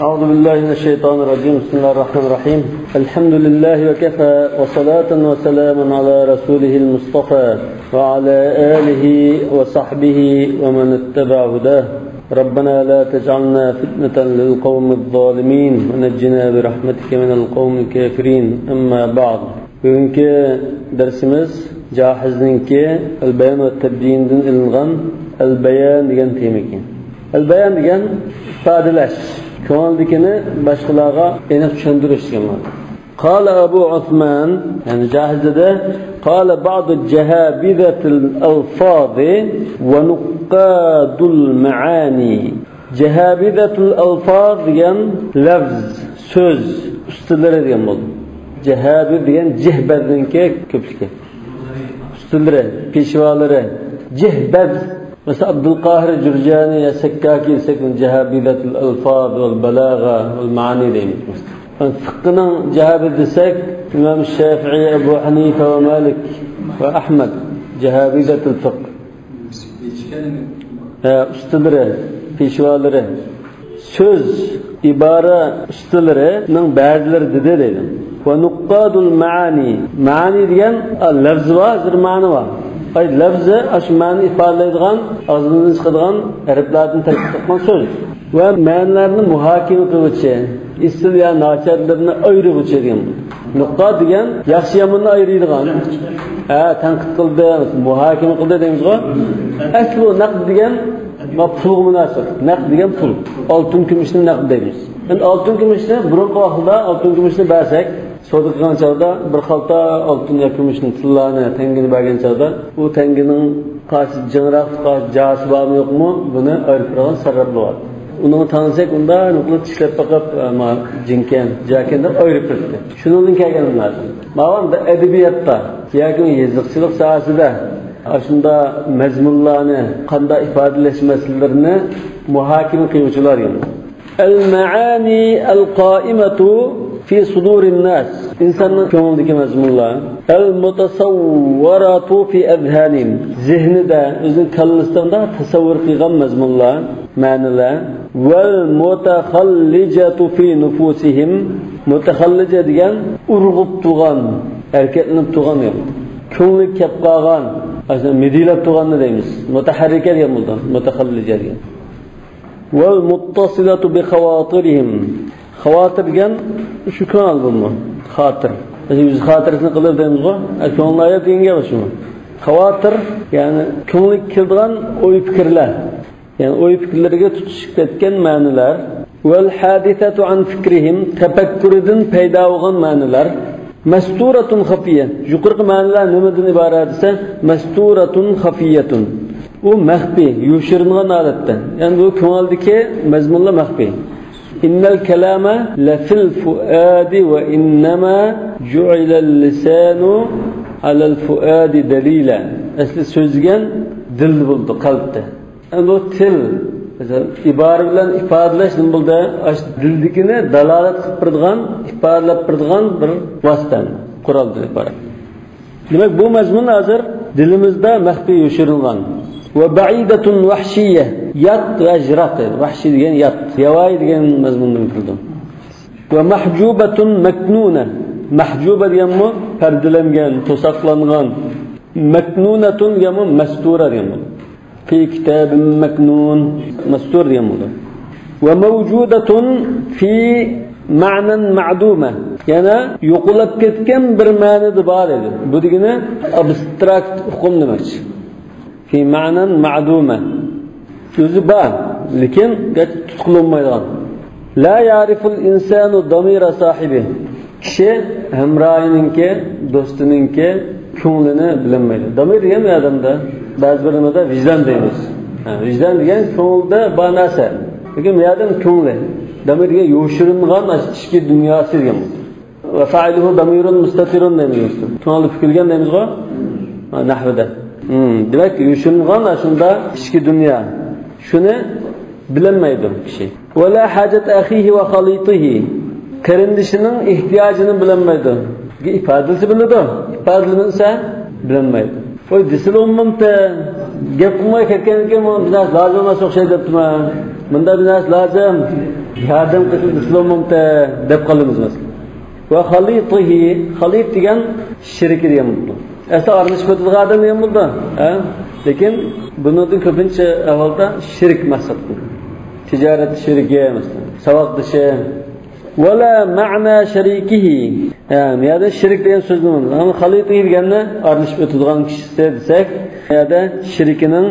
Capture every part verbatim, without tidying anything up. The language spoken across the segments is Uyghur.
أعوذ بالله من الشيطان الرجيم. بسم الله الرحمن الرحيم. الحمد لله وكفى، وصلاة وسلاما على رسوله المصطفى، وعلى آله وصحبه ومن اتبع هداه. ربنا لا تجعلنا فتنة للقوم الظالمين، ونجنا برحمتك من القوم الكافرين. أما بعد. بۈگۈنكى دەرسىمىز جاھىزنىڭكى ئەل-بايان ۋە تەبيىندىن ئېلىنغان ئەل-بايان دېگەن تېما ئىكەن. ئەل-بايان دېگەن ئىپادىلەش، كۆڭۈلدىكىنى باشقىلارغا ئېنىق چۈشەندۈرۈش دېگەن مەنىدە. قال أبو عثمان، يەنى جاھىزدە، قال بعض جهابذة الألفاظ ونقاد المعاني. جهابذة الألفاظ دېگەن لەۋز، سۆز ئۇستىلىرى دېگەن بولدى. جهابذ دېگەن جهبذنىڭكى كۆپلۈكى. ئۇستىلىرى، پېشۋالىرى. جهبذ. مەسىلەن، ئابدۇلقاھىر جۇرجانى يا سەككاكى دېسەك، جهابذة الألفاظ والبلاغة والمعاني دەيمىز. فىققىنىڭ جهابذ دېسەك، ئىمام شافىئىي، ئەبۇ ھەنىفە ۋە مالىك ۋە ئەھمەد. جهابذة الفقه. ھە، ئۇستىلىرى، پېشۋالىرى. سۆز، ئىبارە ئۇستىلىرىنىڭ بەزىلىرى دېدى دەيدۇ. ونقاد المعاني. مەنى دېگەن، ئا، لەۋزى بار، ھازىر مەنى بار. ئاي، لەۋزى، ئاشۇ مەنىنى ئىپادىلەيدىغان، ئاغزىمىزدىن چىقىدىغان ھەرپلەردىن تەركىب تاپقان سۆز. ۋە مەنىلەرنى مۇھاكىمە قىلغۇچى، ئېسىل يا ناچارلىرىنى ئايرىغۇچى دېگەن. نۇقاد دېگەن ياخشى ياماننى ئايرىيدىغان. ھە، تەنقىد قىلدى، مۇھاكىمە قىلدى دەيمىزغۇ. ئەسلى ئۇ نەقد دېگەن، ما، پۇلغا مۇناسىپ. نەقد دېگەن پۇل. ئالتۇن، كۈمۈشنى نەقد دەيمىز. ئەمدى ئالتۇن، كۈمۈشنى، بۇرۇنقى ۋاقىتتا ئالتۇن، كۈمۈشنى بەرسەك، سودا قىلغان چاغدا بىر خالتا ئالتۇن يا كۈمۈشنى، تىللانى، تەڭگىنى بەرگەن چاغدا، ئۇ تەڭگىنىڭ قايسى جىڭراق، قايسى جاسى بارمۇ يوقمۇ، بۇنى ئايرىپ تۇرىدىغان سەرراپلار بار. ئۇنىڭغا تەڭلىسەك، ئۇنداق نۇقتىدا چىشلەپ بېقىپ، ئە، ما، جىنكەن، جاكەن دەپ ئايرىپ بېرىپتۇ. شۇنىڭدىن كەلگەن مۇناسىۋەت. ماۋۇ ئەدەبىياتتا ياكى يېزىقچىلىق ساھەسىدە ئاشۇنداق مەزمۇنلارنى قانداق ئىپادىلەش مەسىلىلىرىنى مۇھاكىمە قىلغۇچىلار يەنە. المعاني القائمة في صدور الناس. ئىنساننىڭ كۆڭلىدىكى مەزمۇنلار. المتصورة في أذهانهم. زېھنىدە، ئۆزىنىڭ كاللىسىدا تەسەۋۋۇر قىلغان مەزمۇنلار، مەنىلەر. والمتخلجة في نفوسهم. مۇتەخەللىجە دېگەن ئۇرغۇپ تۇرغان، ھەرىكەتلىنىپ تۇرغان دېگەن. كۆڭلى كەپ قالغان، مىدىرلاپ تۇرغاننى دەيمىز. مۇتەھەررىكە دېگەن بولىدۇ، مۇتەخەللىجە دېگەن. والمتصلة بخواطرهم. خاۋاتىر دېگەن شۇ كۆڭۈل بۇمۇ؟ خاتىر. يۈز خاتىرىسىنى قىلىپ دەيمىزغۇ. ئە، كۆڭۈل ئايات دېگەن گەپ شۇ. خاۋاتىر، يەنى كۆڭلىگە كېلىدىغان ئوي پىكىرلەر. يەنى ئوي پىكىرلىرىگە تۇتىشىپ كەتكەن مەنىلەر. والحادثة عن فكرهم، تەپەككۇرىدىن پەيدا بولغان مەنىلەر. مەستۇرەتۇن خەفىيە. يۇقىرىقى مەنىلەر نېمىدىن ئىبارەت دېسە، مەستۇرەتۇن خەفىيەتۇن. ئۇ مەخپىي، يوشۇرۇنغان ھالەتتە. يەنى بۇ كۆڭۈلدىكى مەزمۇنلار مەخپىي. إن الكلام لفي الفؤاد وإنما جعل اللسان على الفؤاد دليلا. ئەسلى سۆزلىگەن دىلدا بولىدۇ، قەلبتە. ئەمدى بۇ تىل، مەسىلەن، ئىبارە بىلەن ئىپادىلەش نېمە بولدى؟ ئاشۇ دىلدىكىنى دالالەت قىلىپ بېرىدىغان، ئىپادىلەپ بېرىدىغان بىر ۋاسىتە، قورالدىن ئىبارەت. دېمەك، بۇ مەزمۇن ھازىر دىلىمىزدا مەخپىي يوشۇرۇنغان. وبعيدة وحشية، يات ۋە يىراق دەيدۇ. ۋەھشىي دېگەن يات، ياۋايى دېگەن مەزمۇندىن كېلىدۇ. ومحجوبة مكنونة، مەھجۇبە دېگەنمۇ پەردىلەنگەن، توساقلانغان. مكنونة دېگەنمۇ مەستۇرە دېگەن بولىدۇ. في كتاب مكنون، مەستۇر دېگەن بولىدۇ. وموجودة في معنى معدومة، يەنى يوقىلاپ كەتكەن بىر مەنىدە بار ئىدى. بۇ دېگىنى ئابستراكت ئۇقۇم دېمەكچى. في معنى معدومة. ئۆزى بار، لېكىن تۇتقىلى بولمايدىغان. لا يعرف الإنسان ضمير صاحبه. كىشى ھەمراھىنىڭكى، دوستىنىڭكى كۆڭلىنى بىلەلمەيدۇ. دامىر دېگەن ئادەمدە بەزى بىر نېمىدە ۋىجدان دەيمىز. ھە، ۋىجدان دېگەن كۆڭۈلدە بار نەرسە. لېكىن بۇ يەردە كۆڭلى. دامىر دېگەن يوشۇرۇنغان ئىچكى دۇنياسى دېگەن. وفاعله ضمير مستتر دەيمىز. كۆڭلى پۈكۈلگەن دەيمىزغۇ؟ ھە، نەھۋىدە. ھىم، دېمەك، يوشۇرۇنغان ئاشۇنداق ئىچكى دۇنيا. شۇنى بىلەلمەيدۇ كىشى. ولا حاجة أخيه وخليطه. قېرىندىشىنىڭ ئېھتىياجىنى بىلەلمەيدۇ. ئىپادىلىسە بىلىدۇ، ئىپادىلىمىسە بىلەلمەيدۇ. ۋاي، دېسىلە ئۇنىمامتى؟ گەپ قىلماي كەتكەندىن كېيىن، بۇ بىر نەرسە لازىم ئەمەس ئوخشايدۇ دەپتىمەن. مۇنداق بىر نەرسە لازىم، ياردەم قىلىشنى ئىستىمەمتى دەپ قالىمىز مەسىلەن. ۋە خەلىتىھى، خەلىت دېگەن شېرىكى دېگەن بولىدۇ. ئەسلى ئارىلىشىپ ئۆتىدىغان ئادەم دېگەن بولىدۇ. ھە؟ لېكىن بۇنىڭدىن كۆپىنچە ئەھۋالدا شېرىك مەقسەت قىلىدۇ. تىجارەت شېرىكى، مەسىلەن، ساۋاقدىشى. ۋەلا مەنا شەرىكىھى. ھە، بۇ يەردە شېرىك دېگەن سۆزنى، ئەمما خەلىتىھى دېگەننى ئارىلىشىپ ئۆتىدىغان كىشىسى دېسەك، بۇ يەردە شېرىكىنىڭ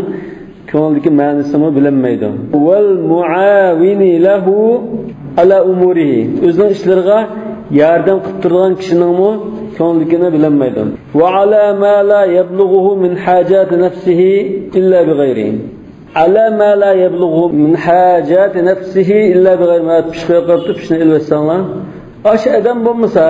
كۆڭلىدىكى مەنىسىمۇ بىلىنمەيدۇ. ۋەل مۇئاۋىنى لەھۇ ئەلا ئۇمۇرىھى. ئۆزىنىڭ ئىشلىرىغا ياردەم قىلىپ تۇرىدىغان كىشىنىڭمۇ كۆڭلىدىكىنى بىلەلمەيدۇ. ۋە ئەلا ما لا يەبلۇغۇھۇ مىن ھاجاتى نەفسىھى ئىللا بىغەيرىھى. ئەلا ما لا يەبلۇغۇھۇ مىن ھاجاتى نەفسىھى ئىللا بىغەيرىھى. مانا پىشقا يوقاپتۇ، پىشنى ئېلىۋەتسەڭلار. ئاشۇ ئادەم بولمىسا،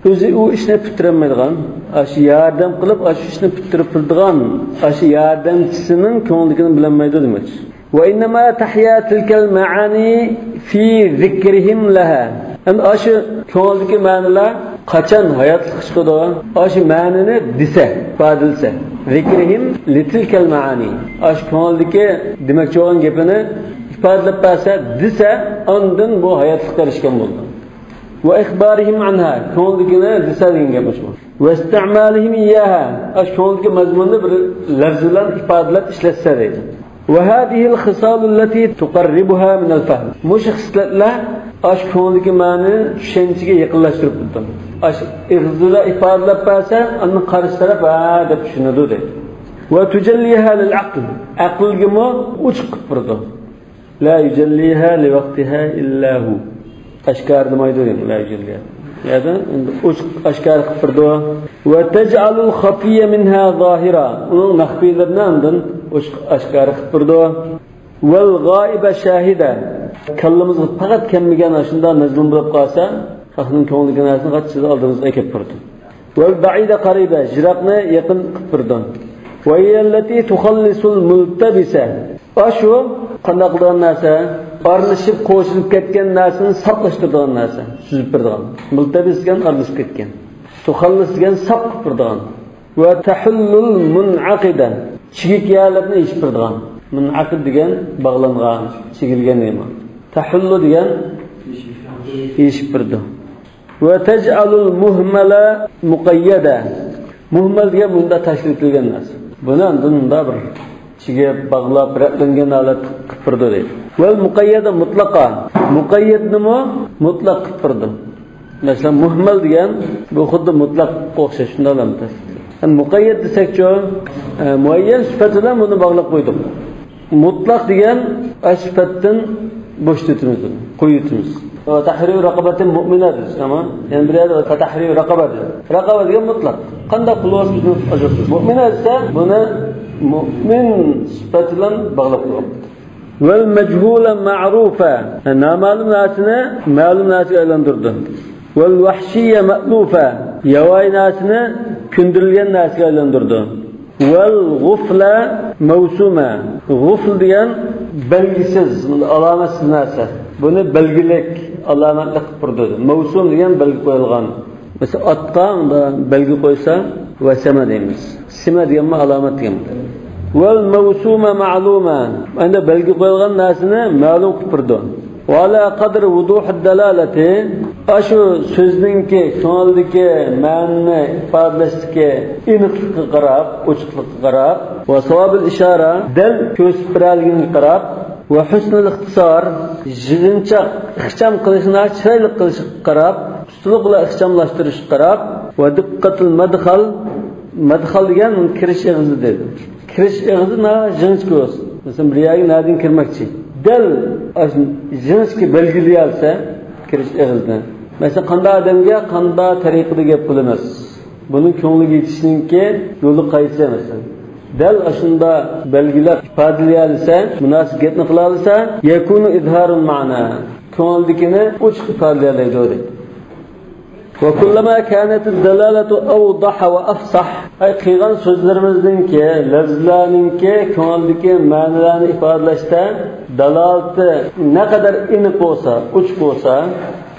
ئۆزى ئۇ ئىشنى پۈتتۈرەلمەيدىغان، ئاشۇ ياردەم قىلىپ، ئاشۇ ئىشنى پۈتتۈرۈپ بېرىدىغان، ئاشۇ ياردەمچىسىنىڭ كۆڭلىدىكىنى بىلەلمەيدۇ دېمەكچى. ۋە ئىننەما تەھيا تىلكەل مەئانى فى زىكرىھىم لەھا. ئەمدى ئاشۇ كۆڭۈلدىكى مەنىلەر قاچان ھاياتلىققا چىقىدۇ؟ ئاشۇ مەنىنى دېسە، ئىپادىلىسە. زىكرىھىم لىتىلكەل مەئانى. ئاشۇ كۆڭۈلدىكى دېمەكچى بولغان گېپىنى ئىپادىلەپ بەرسە، دېسە، ئاندىن بۇ ھاياتلىققا ئېرىشكەن بولىدۇ. ۋە ئىخبارىھىم ئەنھا، كۆڭلىدىكىنى دېسە دېگەن گەپ مۇشۇ. ۋە ئىستىئمالىھىم ئىياھا، ئاشۇ كۆڭلىدىكى مەزمۇننى بىر لەفزى بىلەن ئىپادىلەپ ئىشلەتسە دەيدۇ. ۋە ھازىھىل خىسالۇللەتى تۇقەررىبۇھا مىنەل فەھم. مۇشۇ خىسلەتلەر ئاشۇ كۆڭلىدىكى مەنىنى چۈشەنچىگە يېقىنلاشتۇرۇپ تۇرىدۇ. ئاشۇ ئېغىزى بىلەن ئىپادىلەپ بەرسە، ئاندىن قارشى تەرەپ ھە دەپ چۈشىنىدۇ دەيدۇ. ۋە تۇجەللىھا لىل ئەقل، ئەقىلگىمۇ ئوچۇق قىلىپ بېرىدۇ. لا يجليها لوقتها إلا هو. ئاشكارىلىمايدۇ دېگەن، لا يجليها. يەنى ئوچۇق ئاشكارا قىلىپ بېرىدۇ. وتجعل الخفي منها ظاهرا. ئۇنىڭ مەخپىيلىرىنى ئاندىن ئوچۇق ئاشكارا قىلىپ بېرىدۇ. والغائب شاهدا. كاللىمىزغا پەقەت كەلمىگەن ئاشۇنداق مەزمۇن بولۇپ قالسا، خەقنىڭ كۆڭلىدىكى نەرسىنى قاچىلىدى ئالدىمىزغا ئەكەپ بېرىدۇ. والبعيد قريبا، يىراقنى يېقىن قىلىپ بېرىدۇ. وهي التي تخلص الملتبس. ئاشۇ قانداق قىلىدىغان نەرسە؟ ئارىلىشىپ، قوشۇلۇپ كەتكەن نەرسىنى ساپلاشتۇرىدىغان نەرسە، سۈزۈپ بېرىدىغان. مۇلتەبىس دېگەن ئارىلىشىپ كەتكەن. تخلص دېگەن ساپ قىلىپ بېرىدىغان. وتحل المنعقد. چىگىك يەرلەرنى يېشىپ بېرىدىغان. مۇنئەقىد دېگەن باغلانغان، چىگىلگەن دېگەن. تەھۇللۇ دېگەن يېشىپ بېرىدۇ. وتجعل المهمل مقيدا. مۇھمەل دېگەن مۇنداق تاشلىۋېتىلگەن نەرسە. بۇنى ئاندىن مۇنداق بىر چىگىپ، باغلاپ، رەتلەنگەن ھالەتتە قىلىپ بېرىدۇ دەيدۇ. والمقيد مطلقا. مۇقەييەدنىمۇ مۇتلەق قىلىپ بېرىدۇ. مەسىلەن، مۇھمەل دېگەن بۇ خۇددى مۇتلەققا ئوخشاش، شۇنداقلامدۇ؟ يەنى مۇقەييەت دېسەكچۇ، ئە، مۇئەييەن سۈپەت بىلەن بۇنى باغلاپ قويدۇق. مۇتلەق دېگەن ئاشۇ سۈپەتتىن بوشىتىۋېتىمىز، قويۇۋېتىمىز. تەھرىرۇ رەقەبەتىن مۇئمىنە دېدۇق، تامام. يەنە بىر يەردە تەھرىرۇ رەقەبە دېدى. رەقەبە دېگەن مۇتلەق. قانداق قىلىۋالسا بىزنى ئاجرىتىدۇ. مۇئمىنە دېسە، بۇنى مۇئمىن سۈپەت بىلەن باغلاپ قويغان. والمجهول معروفا. نامەلۇم نەرسىنى مەلۇم نەرسىگە ئايلاندۇردى. والوحشي مألوفا. ياۋايى نەرسىنى كۆندۈرۈلگەن نەرسىگە ئايلاندۇردى. والغفل موسوما. غۇفل دېگەن بەلگىسىز، ئالامەتسىز نەرسە. بۇنى بەلگىلىك، ئالامەتلىك قىلىپ بېرىدۇ. مەۋسۇم دېگەن بەلگە قويۇلغان. مەسىلەن، ئاتقا ئۇندا بەلگە قويسا، ۋەسەمە دەيمىز. سىمە دېگەنمۇ ئالامەت دېگەن. والموسوم معلوما. ئەندى بەلگە قويۇلغان نەرسىنى مەلۇم قىلىپ بېرىدۇ. وعلى قدر وضوح الدلالة. ئاشۇ سۆزنىڭكى كۆڭۈلدىكى مەنىنى ئىپادىلەشتىكى ئېنىقلىقىغا قاراپ، ئوچۇقلۇقىغا قاراپ. وصواب الإشارة. دەل كۆرسىتىپ بېرەلىگىنىگە قاراپ. وحسن الاختصار. يىغىنچاق ئىخچام قىلىشنى چىرايلىق قىلىشقا قاراپ. ئۇستىلىق بىلەن ئىخچاملاشتۇرۇشقا قاراپ، ۋە دىققەتۇل مەدخەل، مەدخەل دېگەن كىرىش ئېغىزى دەيدۇ. كىرىش ئېغىزى ناھايىتى جىڭىچكا بولسۇن. مەسىلەن، بىر يەرگە نەدىن كىرمەكچى؟ دەل ئاشۇ جىڭىچكا بەلگىلىيەلىسە كىرىش ئېغىزىنى. مەسىلەن، قانداق ئادەمگە قانداق تەرىقىدە گەپ قىلىمىز؟ بۇنىڭ كۆڭلىگە يېتىشنىڭكى يولى قايسى مەسىلەن؟ دەل ئاشۇنداق بەلگىلەپ ئىپادىلىيەلىسە، مۇناسىپ گەپنى قىلالىسا، يەكۇنۇ ئىزھارۇل مەنا. كۆڭۈلدىكىنى ئوچۇق ئىپادىلىيەلەيدۇ دەيدۇ. وكلما كانت الدلالة أوضح وأفصح. ئەي، قىلغان سۆزلىرىمىزنىڭكى، لەفزلەرنىڭكى كۆڭۈلدىكى مەنىلەرنى ئىپادىلەشتە دالالىتى نەقەدەر ئېنىق بولسا، ئوچۇق بولسا،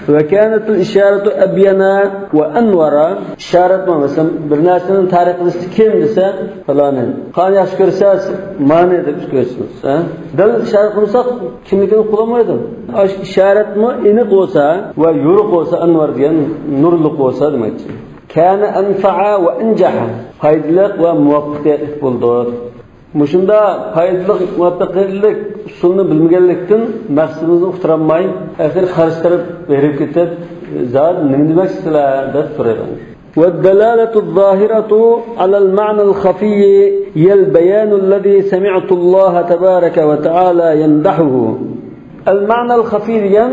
وكانت الإشارة أبين وأنور. ئىشارەتمۇ، مەسىلەن، بىر نەرسىنى تەرىپ قىلىشتا كىم دېسە، پالانى. قانى ياخشى كۆرسە، مانى دەپ كۆرسىڭىز، ھە؟ دەل ئىشارەت قىلمىساق، كىملىكىنى ئۇقۇلالمايدۇ. ئاشۇ ئىشارەتمۇ ئېنىق بولسا ۋە يورۇق بولسا، ئەنۋەر دېگەن نۇرلۇق بولسا دېمەكچى. كان أنفع وأنجح. پايدىلىق ۋە مۇۋەپپەقىيەتلىك بولىدۇ. مۇشۇنداق پايدىلىق، مۇۋەپپەقىيەتلىك ئۇسۇلنى بىلمىگەنلىكتىن، مەقسىتىمىزنى ئۇقتۇرالماي، ئاخىر قارشى تەرەپ ھېرىپ كېتىپ، زادى نېمە دېمەكچىسىلەر دەپ سورايدۇ. والدلالة الظاهرة على المعنى الخفي هي البيان الذي سمعت الله تبارك وتعالى يمدحه. ئەل مەنەل خەفىي دېگەن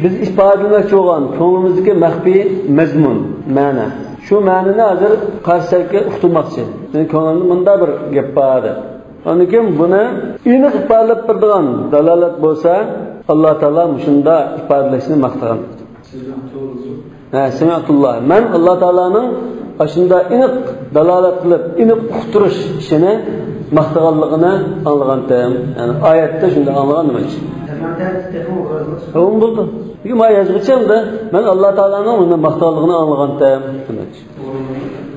بىز ئىپادىلىمەكچى بولغان كۆڭلىمىزدىكى مەخپىي مەزمۇن، مەنە. شۇ مەنىنى ھازىر قارشى تەرەپكە ئۇقتۇرماقچى. مېنىڭ كۆڭلۈمدە مۇنداق بىر گەپ بار دەپ. ئاندىن كېيىن بۇنى ئېنىق ئىپادىلەپ بېرىدىغان دالالەت بولسا، ئاللا تائالا مۇشۇنداق ئىپادىلەشنى ماختىغان. ھە، سەمىئتۇللا. مەن ئاللا تائالانىڭ ئاشۇنداق ئېنىق دالالەت قىلىپ، ئېنىق ئۇقتۇرۇش ئىشىنى ماختىغانلىقىنى ئاڭلىغانتىم. يەنى ئايەتتە شۇنداق ئاڭلىغان دېمەكچى. ھە، ئۇنى بولدى. چۈنكى ما يازغۇچەمدە مەن ئاللا تائالانىڭ ئۇنى ماختىغانلىقىنى ئاڭلىغانتىم دېمەكچى.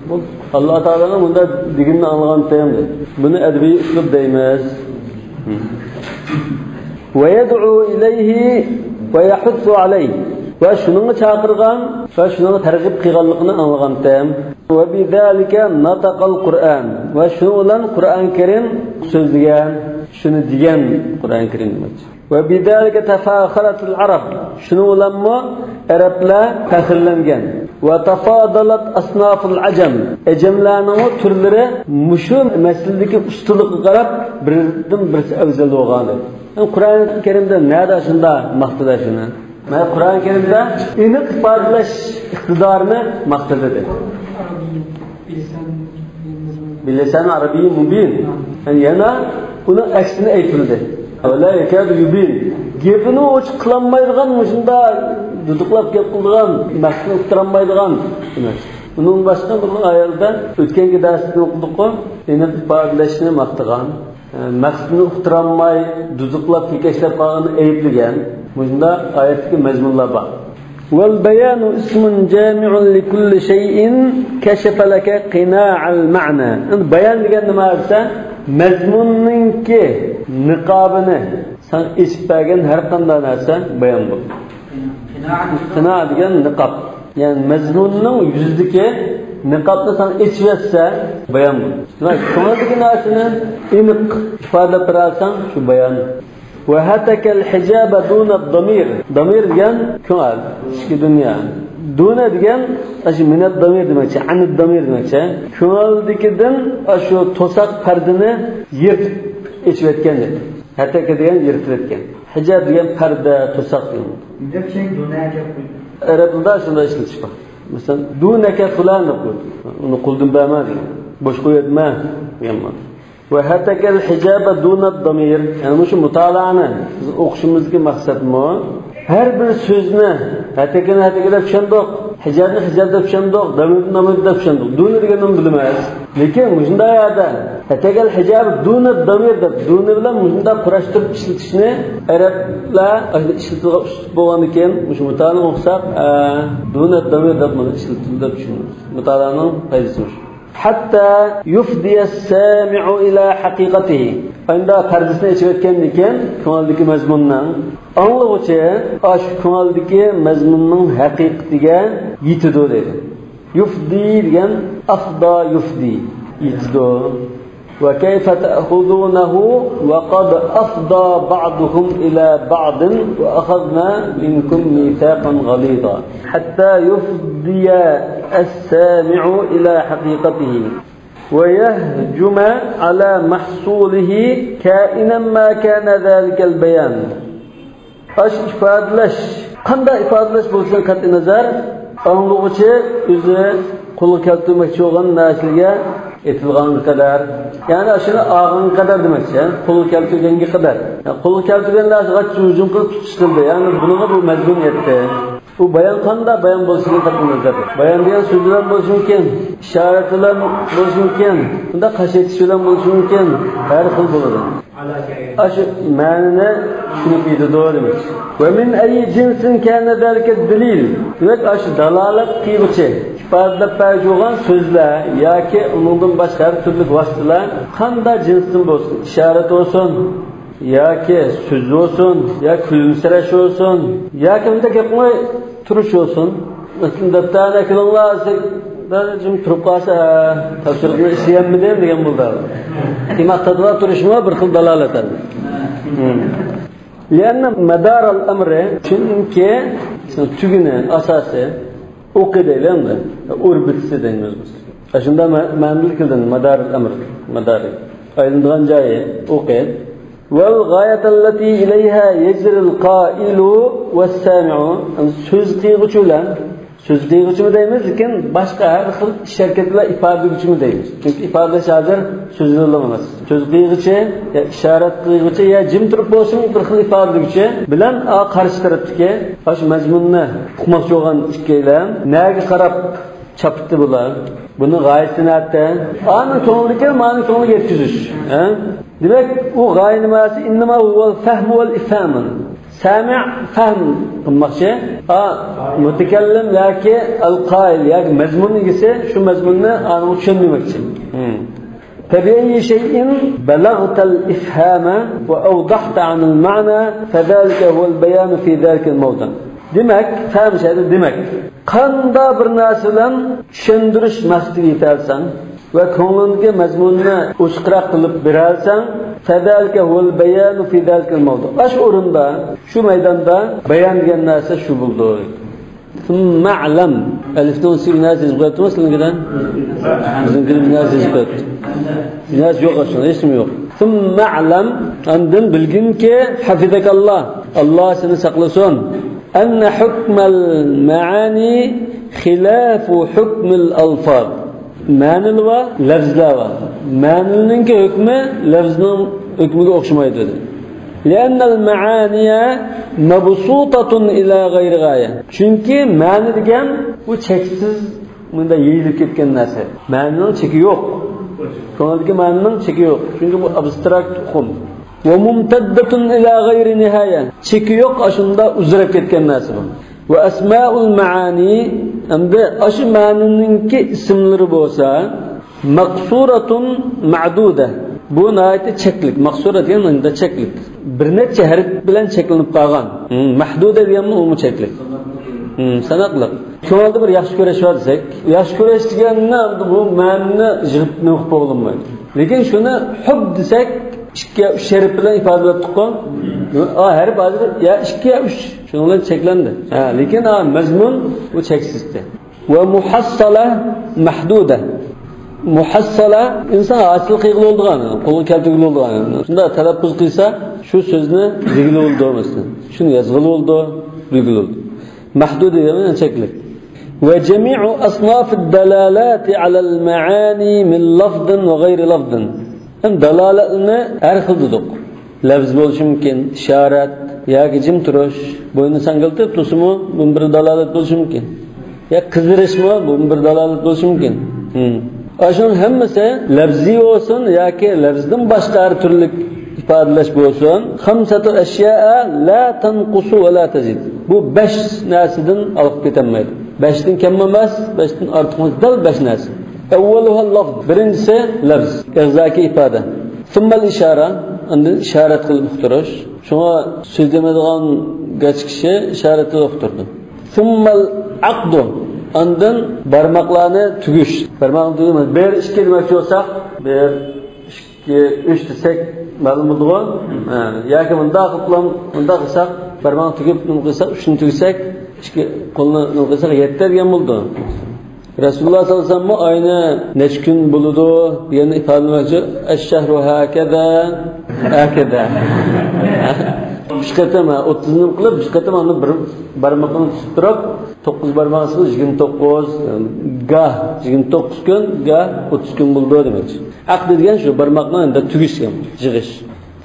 بولدى. ئاللا تائالانىڭ بۇنداق دېگىنىنى ئاڭلىغانتىم دېدى. بۇنى ئەدەبىي ئۇسلۇب دەيمىز. ويدعو إليه ويحث عليه. ۋە شۇنىڭغا چاقىرغان ۋە شۇنىڭغا تەرغىب قىلغانلىقىنى ئاڭلىغانتىم. وبذلك نطق القرآن. ۋە شۇنىڭ بىلەن قۇرئان كەرىم سۆزلىگەن، شۇنى دېگەن قۇرئان كەرىم دېمەكچى. وبذلك تفاخرت العرب. شۇنىڭ بىلەنمۇ ئەرەبلەر پەخىرلەنگەن. وتفاضلت أصناف العجم. ئەجەملەرنىڭمۇ تۈرلىرى مۇشۇ مەسىلىدىكى ئۇستىلىققا قاراپ بىرىدىن بىرسى ئەۋزەل بولغان. يەنى قۇرئان كەرىمدە نەدە شۇنداق ماختىدە شۇنى؟ مانا قۇرئان كەرىمدە ئېنىق ئىپادىلەش ئىقتىدارىنى ماختىدى. بىلسان ئەرەبىي مۇبىن. يەنى يەنە ئۇنىڭ ئەكسىنى ئېيتىلدى. ۋەلا يەكادۇ يۇبىن. گېپىنى ئوچۇق قىلالمايدىغان، مۇشۇنداق دۇدۇقلاپ گەپ قىلىدىغان، مەقسىتىنى ئۇقتۇرالمايدىغان ئەمەس. ئۇنىڭ باشقا بىر ئايەتتە ئۆتكەنكى دەرستە ئوقۇدۇققۇ، ئېنىق ئىپادىلەشنى ماختىغان، مەقسىتىنى ئۇقتۇرالماي دۇدۇقلاپ كېكەچلەپ قالغىنىنى ئەيىبلىگەن مۇشۇنداق ئايەتتىكى مەزمۇنلار بار. والبيان اسم جامع لكل شيء كشف لك قناع المعنى. ئەمدى بايان دېگەن نېمە دېسە، مەزمۇننىڭكى نىقابىنى ساڭا ئېچىپ بەرگەن ھەر قانداق نەرسە بايان بولىدۇ. قىنا دېگەن نىقاب. يەنى مەزمۇننىڭ يۈزىدىكى نىقابنى ساڭا ئېچىۋەتسە بايان بولىدۇ. دېمەك، كۆڭۈلدىكى نەرسىنى ئېنىق ئىپادىلەپ بېرەلىسەڭ، شۇ بايان. وهتك الحجاب دون الضمير. دامىر دېگەن كۆڭۈل، ئىچكى دۇنيا. دۇنە دېگەن ئاشۇ مىنەد دامىر دېمەكچى، ئەنىد دامىر دېمەكچى. كۆڭۈلدىكىدىن ئاشۇ توساق پەردىنى يىرتىپ ئېچىۋەتكەن دېدى. ھەتەكە دېگەن يىرتىۋەتكەن. ھىجاب دېگەن پەردە، توساق دېگەن. نېمە ئۈچۈن دۇنەگە قويدى؟ ئەرەب تىلىدا شۇنداق ئىشلىتىش بار. مەسىلەن، دۇنەكە فۇلان دەپ قويدى. ئۇنى قولدىن بەرمە دېگەن. بوش قويۇۋەتمە دېگەن مانا. ۋە ھەتەكەل ھىجابە دۇنەد دامىر. يەنى مۇشۇ مۇتالىئانى بىز ئوقۇشىمىزدىكى مەقسەتمۇ، ھەر بىر سۆزنى، ھەتەكىنى ھەتەكە دەپ چۈشەندۇق، ھىجابنى ھىجاب دەپ چۈشەندۇق، دامىرنى دامىر دەپ چۈشەندۇق. دۇنە دېگەننى بىلىمىز. لېكىن مۇشۇنداق يەردە ھەتەكەل ھىجاب دۇنە دامىر دەپ، دۇنە بىلەن مۇشۇنداق قۇراشتۇرۇپ ئىشلىتىشنى ئەرەبلەر ئىشلىتىدىغان ئۇسلۇب بولغاندىكىن، مۇشۇ مۇتالىئانى ئوقۇساق، ئە، دۇنە دامىر دەپ مانا ئىشلىتىلدى دەپ چۈشىنىمىز. مۇتالىئانىڭ پايدىسى مۇشۇ. حتى يفضي السامع إلى حقيقته. ئەمدى پەردىسىنى ئېچىۋەتكەندىن كېيىن، كۆڭۈلدىكى مەزمۇننىڭ، ئاڭلىغۇچى ئاشۇ كۆڭۈلدىكى مەزمۇننىڭ ھەقىقىتىگە يېتىدۇ دەيدۇ. يفضي دېگەن، أفضى يفضي، يېتىدۇ. وكيف تأخذونه وقد أفضى بعضكم إلى بعض وأخذنا منكم ميثاقا غليظا. حتى يفضي السامع إلى حقيقته ويهجم على محصوله كائنا ما كان ذلك البيان. ئاشۇ ئىپادىلەش، قانداق ئىپادىلەش بولۇشىدىن قەتئىينەزەر، ئاڭلىغۇچى ئۆزى قولغا كەلتۈرمەكچى بولغان نەرسىگە يېتىدىغانغا قەدەر، يەنى ئاشۇنى ئالغانغا قەدەر دېمەكچى، قولغا كەلتۈرگەنگە قەدەر. يەنى قولغا كەلتۈرگەن نەرسىگە ھۇجۇم قىلىپ تۇتۇش قىلدى، يەنى بۇنىڭغا بۇ مەزمۇن يەتتى. بۇ بايان قانداق بايان بولۇشىدىن قەتئىينەزەر. بايان دېگەن سۆز بىلەن بولۇشى مۇمكىن، ئىشارەت بىلەن بولۇشى مۇمكىن، بۇنداق قاش ئېتىش بىلەن بولۇشى مۇمكىن، ھەر خىل بولىدۇ. ئاشۇ مەنىنى چۈشىنىپ يېتىدۇ دېمەك. ومن أي جنس كان ذلك الدليل. دېمەك، ئاشۇ دالالەت قىلغۇچى، ئىپادىلەپ بەرگۈچى بولغان سۆزلەر ياكى ئۇنىڭدىن باشقا ھەر تۈرلۈك ۋاسىتىلەر قانداق جىنستىن بولسۇن، ئىشارەت بولسۇن، ياكى سۆز بولسۇن، يا كۈلۈمسىرەش بولسۇن، ياكى بۇنداق گەپنى تۇرۇش بولسۇن. مەسىلەن، دەپتەرنى ئەكېلىڭلار دېسەك، بىر جىم تۇرۇپ قالسا، ھە، تاپشۇرۇقنى ئىشلىيەلمىدىم دېگەن بولىدۇ. تاماق تاتىلاپ تۇرۇشمۇ بىر خىل دالالەت ئەمەس. لأن مدار الأمر، چۈنكى تۈگۈنى، ئاساسى، ئوقى دەيلى ئەمدى. ئوربىتىسى دەيمىز بىز. ئاشۇنداق مە-، مەنىدىن كېلىدۇ، مدار الأمر، مدارى. ئايلىنىدىغان جايى، ئوقى. والغاية التي إليها يجري القائل والسامع. سۆز قىلغۇچى بىلەن، سۆز قىلغۇچىمۇ دەيمىز، لېكىن باشقا ھەر خىل ئىش ھەرىكەت بىلەن ئىپادىلىگۈچىمۇ دەيمىز. چۈنكى ئىپادىلەش ھازىر سۆزلىرىلا ئەمەس. سۆز قىلغۇچى يا ئىشارەت قىلغۇچى يا جىم تۇرۇپ بولسىمۇ بىر خىل ئىپادىلىگۈچى بىلەن، ئا، قارشى تەرەپتىكى ئاشۇ مەزمۇننى ئۇقماقچى بولغان ئىككىيلەن نەگە قاراپ چاپتى بۇلار؟ بۇنىڭ غايىسى نەدە؟ ئانىڭ كۆڭلىدىكى مانى كۆڭلىگە يەتكۈزۈش. ھە؟ دېمەك، ئۇ غايە نېمىسى؟ إنما هو الفهم والإفهام. سامع فهم قىلماقچى. ھا، مۇتەكەللىم ياكى ئەل-قائىل ياكى مەزمۇن ئىگىسى شۇ مەزمۇننى ئانىڭغا چۈشەندۈرمەكچى. فبأي شيء بلغت الإفهام وأوضحت عن المعنى فذلك هو البيان في ذلك الموضع. دېمەك، فهم شەيئىدە دېمەك. قانداق بىر نەرسە بىلەن چۈشەندۈرۈش مەقسىتىگە يېتەلسەڭ ۋە كۆڭلۈڭدىكى مەزمۇننى ئوچۇقراق قىلىپ بېرەلسەڭ، فذلك هو البيان في ذلك الموضع. ئاشۇ ئورۇندا، شۇ مەيداندا بايان دېگەن نەرسە شۇ بولىدۇ. ثم اعلم. ئەلىفنىڭ ئۈستىگە بىر نەرسە يېزىپ قويۇپتىمۇ سىلىڭكىدە؟ بىزنىڭكىدە بىر نەرسە يېزىپ قويۇپتۇ. بىر نەرسە يوق ئاشۇنىڭ، ھېچنېمە يوق. ثم اعلم، ئاندىن بىلگىنكى، حفظك الله، ئاللا سېنى ساقلىسۇن. أن حكم المعاني خلاف حكم الألفاظ. مەنىلەر بار، لەۋزلەر بار. مەنىلەرنىڭكى ھۆكمى لەۋزنىڭ ھۆكمىگە ئوخشىمايدۇ، دېدى. لأن المعاني مبسوطة إلى غير غاية. چۈنكى مەنە دېگەن بۇ چەكسىز، مۇنداق يېيىلىپ كەتكەن نەرسە. مەنىنىڭ چېكى يوق. كۆڭۈلدىكى مەنىنىڭ چېكى يوق. چۈنكى بۇ ئابستراكت ئۇقۇم. وممتدة إلى غير نهاية. چېكى يوق، ئاشۇنداق ئۇزىراپ كەتكەن نەرسە بۇ. وأسماء المعاني، ئەمدى ئاشۇ مەنىنىڭكى ئىسىملىرى بولسا، مەقسۇرەتۇن مەدۇدە. بۇ ناھايىتى چەكلىك. مەقسۇرە دېگەن مۇنداق چەكلىك. بىر نەچچە ھەرپ بىلەن چەكلىنىپ قالغان. ھىم، مەھدۇدە دېگەنمۇ ئۇمۇ چەكلىك. ھىم، ساناقلىق. شۇنىڭدا بىر ياخشى كۆرۈش بار دېسەك، ياخشى كۆرۈش دېگەننى بۇ مەنىنى يىغىپ نېمە قىلىپ بولغىلىمايدۇ. لېكىن شۇنى ھۇب دېسەك، ئىككى يا ئۈچ ھەرپ بىلەن ئىپادىلەپ تۇرغان. ئا، ھەرپ ھازىر يا ئىككى يا ئۈچ. شۇنىڭ بىلەن چەكلەندى. ھە، لېكىن، ئا، مەزمۇن بۇ چەكسىزدى. ومحصلة محدودة. مۇھەسسەلە ئىنسان ھاسىل قىلغىلى بولىدىغان، قولغا كەلتۈرگىلى بولىدىغان. شۇنداق تەلەپپۇز قىلسا، شۇ سۆزنى دېگىلى بولىدۇ، مەسىلەن. شۇنى يازغىلى بولىدۇ، بىلگىلى بولىدۇ. مەھدۇد دېگەن چەكلىك. وجميع أصناف الدلالات على المعاني من لفظ وغير لفظ. ھەم دالالەتنى ھەر خىل دېدۇق. لەۋز بولۇشى مۇمكىن، ئىشارەت ياكى جىم تۇرۇش، بوينىنى ساڭگىلىتىپ تۇرسىمۇ، بۇ بىر دالالەت بولۇشى مۇمكىن. يا قىزىرىشمۇ، بۇ بىر دالالەت بولۇشى مۇمكىن. ھىم. ئاشۇنىڭ ھەممىسى لەۋزىي بولسۇن ياكى لەۋزدىن باشقا ھەر تۈرلۈك ئىپادىلەش بولسۇن، خمسة أشياء لا تنقص ولا تزيد. بۇ بەش نەرسىدىن ھالقىپ كېتەلمەيدۇ. بەشتىن كەم ئەمەس، بەشتىن ئارتۇق ئەمەس، دەل بەش نەرسە. أولها اللفظ، بىرىنچىسى لەۋز، ئېغىزدىكى ئىپادە. ثم الإشارة، ئاندىن ئىشارەت قىلىپ ئۇقتۇرۇش. شۇڭا سۆزلىمەيدىغان گاچا كىشى ئىشارەت قىلىپ ئۇقتۇرىدۇ. ثم العقد، ئاندىن بارماقلارنى تۈگۈش. بارماقنى تۈگۈش، بىر، ئىككى دېمەكچى بولساق، بىر، ئىككى، ئۈچ دېسەك مەلۇم بولىدىغۇ. ھە، ياكى مۇنداق قىلىپ، مۇنداق قىلساق، بارماقنى تۈگۈپ، نېمە قىلساق، ئۈچنى تۈگسەك، ئىككى قولنى نېمە قىلساق، يەتتە دېگەن بولىدۇ. رەسۇلۇللاھ سەللەللاھۇ ئەلەيھى ۋەسەللەممۇ ئاينى نەچچە كۈن بولىدۇ دېگەننى ئىپادىلىمەكچى. الشهر هكذا، هكذا. ئۈچ قېتىم، ھە، ئوتتۇزنى قىلىپ، ئۈچ قېتىم ئاندىن بىر بارمىقىنى تۇتۇپ تۇرۇپ، توققۇز بارماق ئىچىدە يىگىرمە توققۇز، گاھ يىگىرمە توققۇز كۈن، گاھ ئوتتۇز كۈن بولىدۇ دېمەكچى. ئەقد دېگەن شۇ، بارماقنى ئەمدى تۈگۈش دېگەن، يىغىش.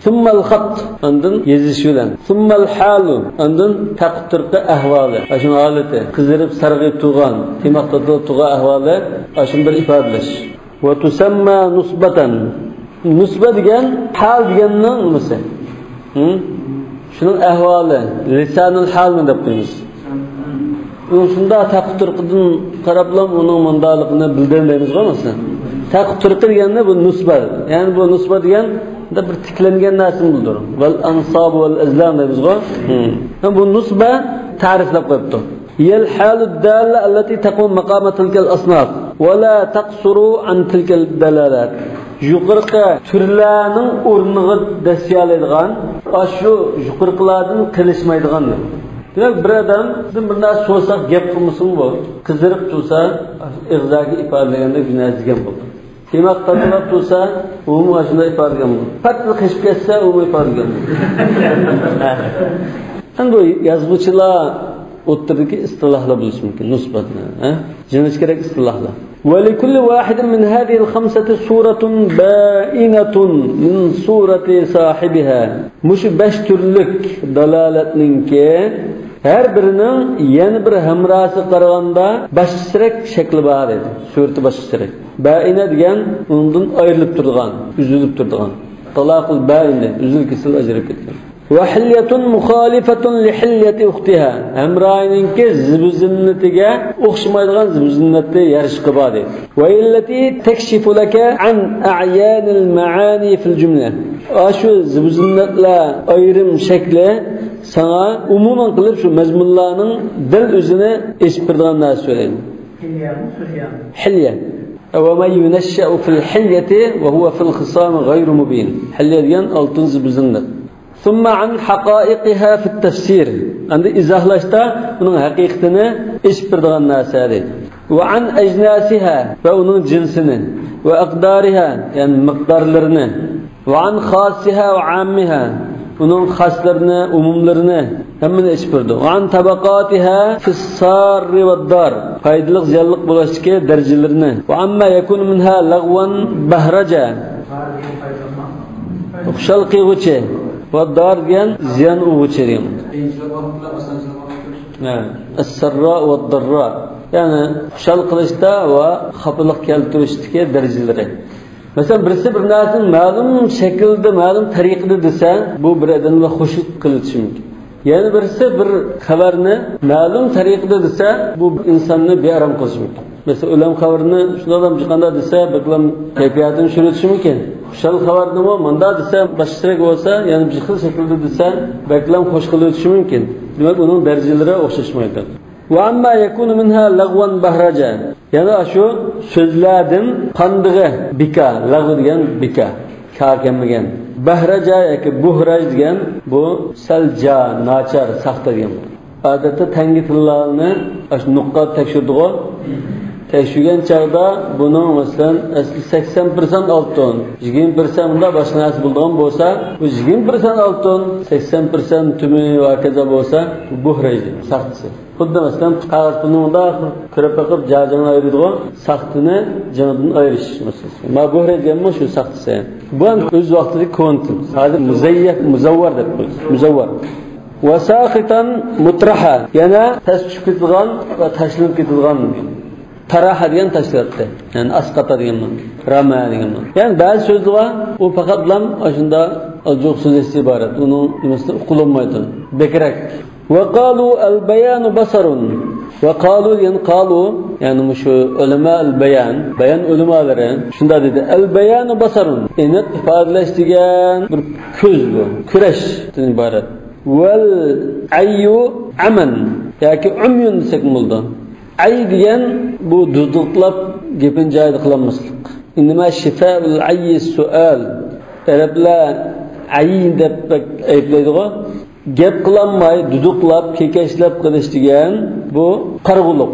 ثم الخط، ئاندىن يېزىش بىلەن. ثم الحال، ئاندىن تەقدىرقى ئەھۋالى، ئاشۇنىڭ ھالىتى، قىزىرىپ سارغىيىپ تۇرغان، تىماق تاتىلىپ تۇرغان ئەھۋالى، ئاشۇنى بىر ئىپادىلەش. وتسمى نصبة، نۇسبە دېگەن ھال دېگەننىڭ نېمىسى؟ ھە؟ شۇنىڭ ئەھۋالى، لىسانۇل ھالمۇ دەپ قويىمىز. ئۇنىڭ شۇنداق تەقۋى تۇرقىدىن قاراپلا ئۇنىڭ مۇنداقلىقىنى بىلدۈرەلمەيمىزغۇ، مەسىلەن. تەقۋى تۇرقى دېگەندە بۇ نۇسبە. يەنى بۇ نۇسبە دېگەندە بىر تىكلەنگەن نەرسىنى بىلدۈرىدۇ. ۋەل ئەنساب ۋەل ئەزلام دەيمىزغۇ. ھە، بۇ نۇسبە تەرىپلەپ قويۇپتۇ. هي الحال الدالة التي تقوم مقام تلك الأصناف ولا تقصر عن تلك الدلالات. يۇقىرىقى تۈرلەرنىڭ ئورنىغا دەسسىيەلەيدىغان، ئاشۇ يۇقىرىقىلاردىن قېلىشمايدىغان. دېمەك، بىر ئادەمدىن بىر نەرسە سورىساق گەپ قىلمىسىمۇ بولىدۇ. قىزىرىپ تۇرسا، ئېغىزدىكى ئىپادىلىگەندەك بىر نەرسە دېگەن بولىدۇ. تىماق تاتىلاپ تۇرسا، ئۇمۇ ئاشۇنداق ئىپادىلىگەن بولىدۇ. پەتلا قېچىپ كەتسە، ئۇمۇ ئىپادىلىگەن بولىدۇ. ئەمدى بۇ يازغۇچىلار ئوتتۇرىدىكى ئىستىلاھلار بولۇشى مۇمكىن، نۇسبەتنى، ھە؟ جىڭىش كېرەك ئىستىلاھلار. ولكل واحد من هذه الخمسة صورة بائنة من صورة صاحبها. مۇشۇ بەش تۈرلۈك دالالەتنىڭكى ھەر بىرىنىڭ يەنە بىر ھەمراھىسىغا قارىغاندا باشقىچىرەك شەكلى بار دەيدۇ. سۈرىتى باشقىچىرەك. بائىنە دېگەن ئۇنىڭدىن ئايرىلىپ تۇرىدىغان، ئۈزۈلۈپ تۇرىدىغان. تالاقۇل بائىن دەيدۇ، ئۈزۈل-كېسىل ئاجراپ كەتكەن. وحلية مخالفة لحلية أختها. ھەمراھىنىڭكى زىبۇ-زىننىتىگە ئوخشىمايدىغان زىبۇ-زىننەتتە يارىشىقى بار دەيدۇ. وهي التي تكشف لك عن أعيان المعاني في الجملة. ئاشۇ زىبۇ-زىننەتلەر ئايرىم شەكلى ساڭا ئومۇمەن قىلىپ شۇ مەزمۇنلارنىڭ دەل ئۆزىنى ئېچىپ بېرىدىغان نەرسە سۆزلەيدۇ. ھىليەمۇ سۆزيەمۇ؟ ھىليە. ومن ينشأ في الحلية وهو في الخصام غير مبين. ھىليە دېگەن ئالتۇن زىبۇ-زىننەت. ثم عن حقائقها في التفسير. ئەمدى ئىزاھلاشتا ئۇنىڭ ھەقىقىتىنى ئېچىپ بېرىدىغان نەرسە دەيدۇ. وعن أجناسها، ۋە ئۇنىڭ جىنسىنى، وأقدارها، يەنى مىقدارلىرىنى، وعن خاصها وعامها، ئۇنىڭ خاسلىرىنى، ئومۇملىرىنى، ھەممىنى ئېچىپ بېرىدۇ. وعن طبقاتها في السار والضار، پايدىلىق، زىيانلىق بولۇشتىكى دەرىجىلىرىنى. وعما يكون منها لغوا بهرجا، خۇشال قىلغۇچى، ۋە دار دېگەن زىيان ئۇرغۇچى دېگەن. ھە، السراء والضراء، يەنى خۇشال قىلىشتا ۋە خاپىلىق كەلتۈرۈشتىكى دەرىجىلىرى. مەسىلەن، بىرسى بىر نەرسىنى مەلۇم شەكىلدە، مەلۇم تەرىقىدە دېسە، بۇ بىر ئادەمنى خۇش قىلىۋېتىشى مۇمكىن. يەنە بىرسى بىر خەۋەرنى مەلۇم تەرىقىدە دېسە، بۇ ئىنساننى بىئارام قىلىشى مۇمكىن. مەسىلەن، ئۆلۈم خەۋىرىنى شۇنداقلام جىقاندا دېسە، بەكلەم كەيپىياتىنى چۈشۈرۈۋېتىشى مۇمكىن. خۇشال خەۋەرنىمۇ مۇنداق دېسە، باشقىچىرەك بولسا، يەنە بىر خىل شەكىلدە دېسە، بەكلەم خۇش قىلىۋېتىشى مۇمكىن. دېمەك، ئۇنىڭ دەرىجىلىرى ئوخشاشمايدۇ. وعما يكون منها لغوا بهرجا. يەنە شۇ سۆزلەردىن قاندىغى بىكا، لەغۋ دېگەن بىكا، كار كەلمىگەن. بەھرەجا ياكى بۇھراج دېگەن بۇ سەل جا، ناچار، ساختا دېگەن. ئادەتتە تەڭگە تىللارنى ئاشۇ نۇققا تەكشۈرىدىغۇ. تەكشۈرگەن چاغدا بۇنىڭ، مەسىلەن، ئەسلى سەكسەن پىرسەنت ئالتۇن، يىگىرمە پىرسەنت مۇنداق باشقا نەرسە بولىدىغان بولسا، بۇ يىگىرمە پىرسەنت ئالتۇن، سەكسەن پىرسەنت تۈمى ۋە ھاكازا بولسا، بۇ بۇھراج دەيمىز، ساختىسى. خۇددى، مەسىلەن، قەغەز پۇلنى مۇنداق كۆرۈپ بېقىپ، جا-جىڭنى ئايرىيدىغۇ، ساختىنى جىڭىدىن ئايرىش مەسىلىسى. ما بۇھراج دېگەنمۇ شۇ ساختىسى. بۇ ھەم ئۆز ۋاقتىدىكى كونا تىل. ھازىر مۇزەييەھ، مۇزەۋۋەر دەپ قويىمىز. مۇزەۋۋەر. ۋە ساخىتان مۇتراھا. يەنە پەس چۈشۈپ كېتىدىغان ۋە تاشلىنىپ كېتىدىغان. تاراھا دېگەن تاشلىۋەتتى. يەنى ئاسقاتا دېگەن مانا. راما دېگەن مانا. يەنى بەزى سۆزلەر بار، ئۇ پەقەتلام ئاشۇنداق ئازجۇق سۆزلەشتىن ئىبارەت. ئۇنىڭ نېمىسى ئۇقۇلۇنمايدۇ. بەكرەك. ۋە قالۇ ئەل بايانۇ باسارۇن. ۋە قالۇ دېگەن قالۇ، يەنى مۇشۇ ئۆلىما ئەل بايان، بايان ئۆلىمالىرى شۇنداق دېدى. ئەل بايانۇ باسارۇن. ئېنىق ئىپادىلەش دېگەن بىر كۆز بۇ. كۆرۈشتىن ئىبارەت. ۋەل ئەييۇ ئەمەن ياكى ئۇميۇن دېسەكمۇ بولىدۇ. ئەي دېگەن بۇ دۇدۇقلاپ گېپىنى جايىدا قىلالماسلىق. ئىننەما شىفائۇل ئەييى سۇئال. ئەرەبلەر ئەي دەپ بەك ئەيىبلەيدىغۇ. گەپ قىلالماي، دۇدۇقلاپ، كېكەچلەپ قېلىش دېگەن بۇ قارىغۇلۇق.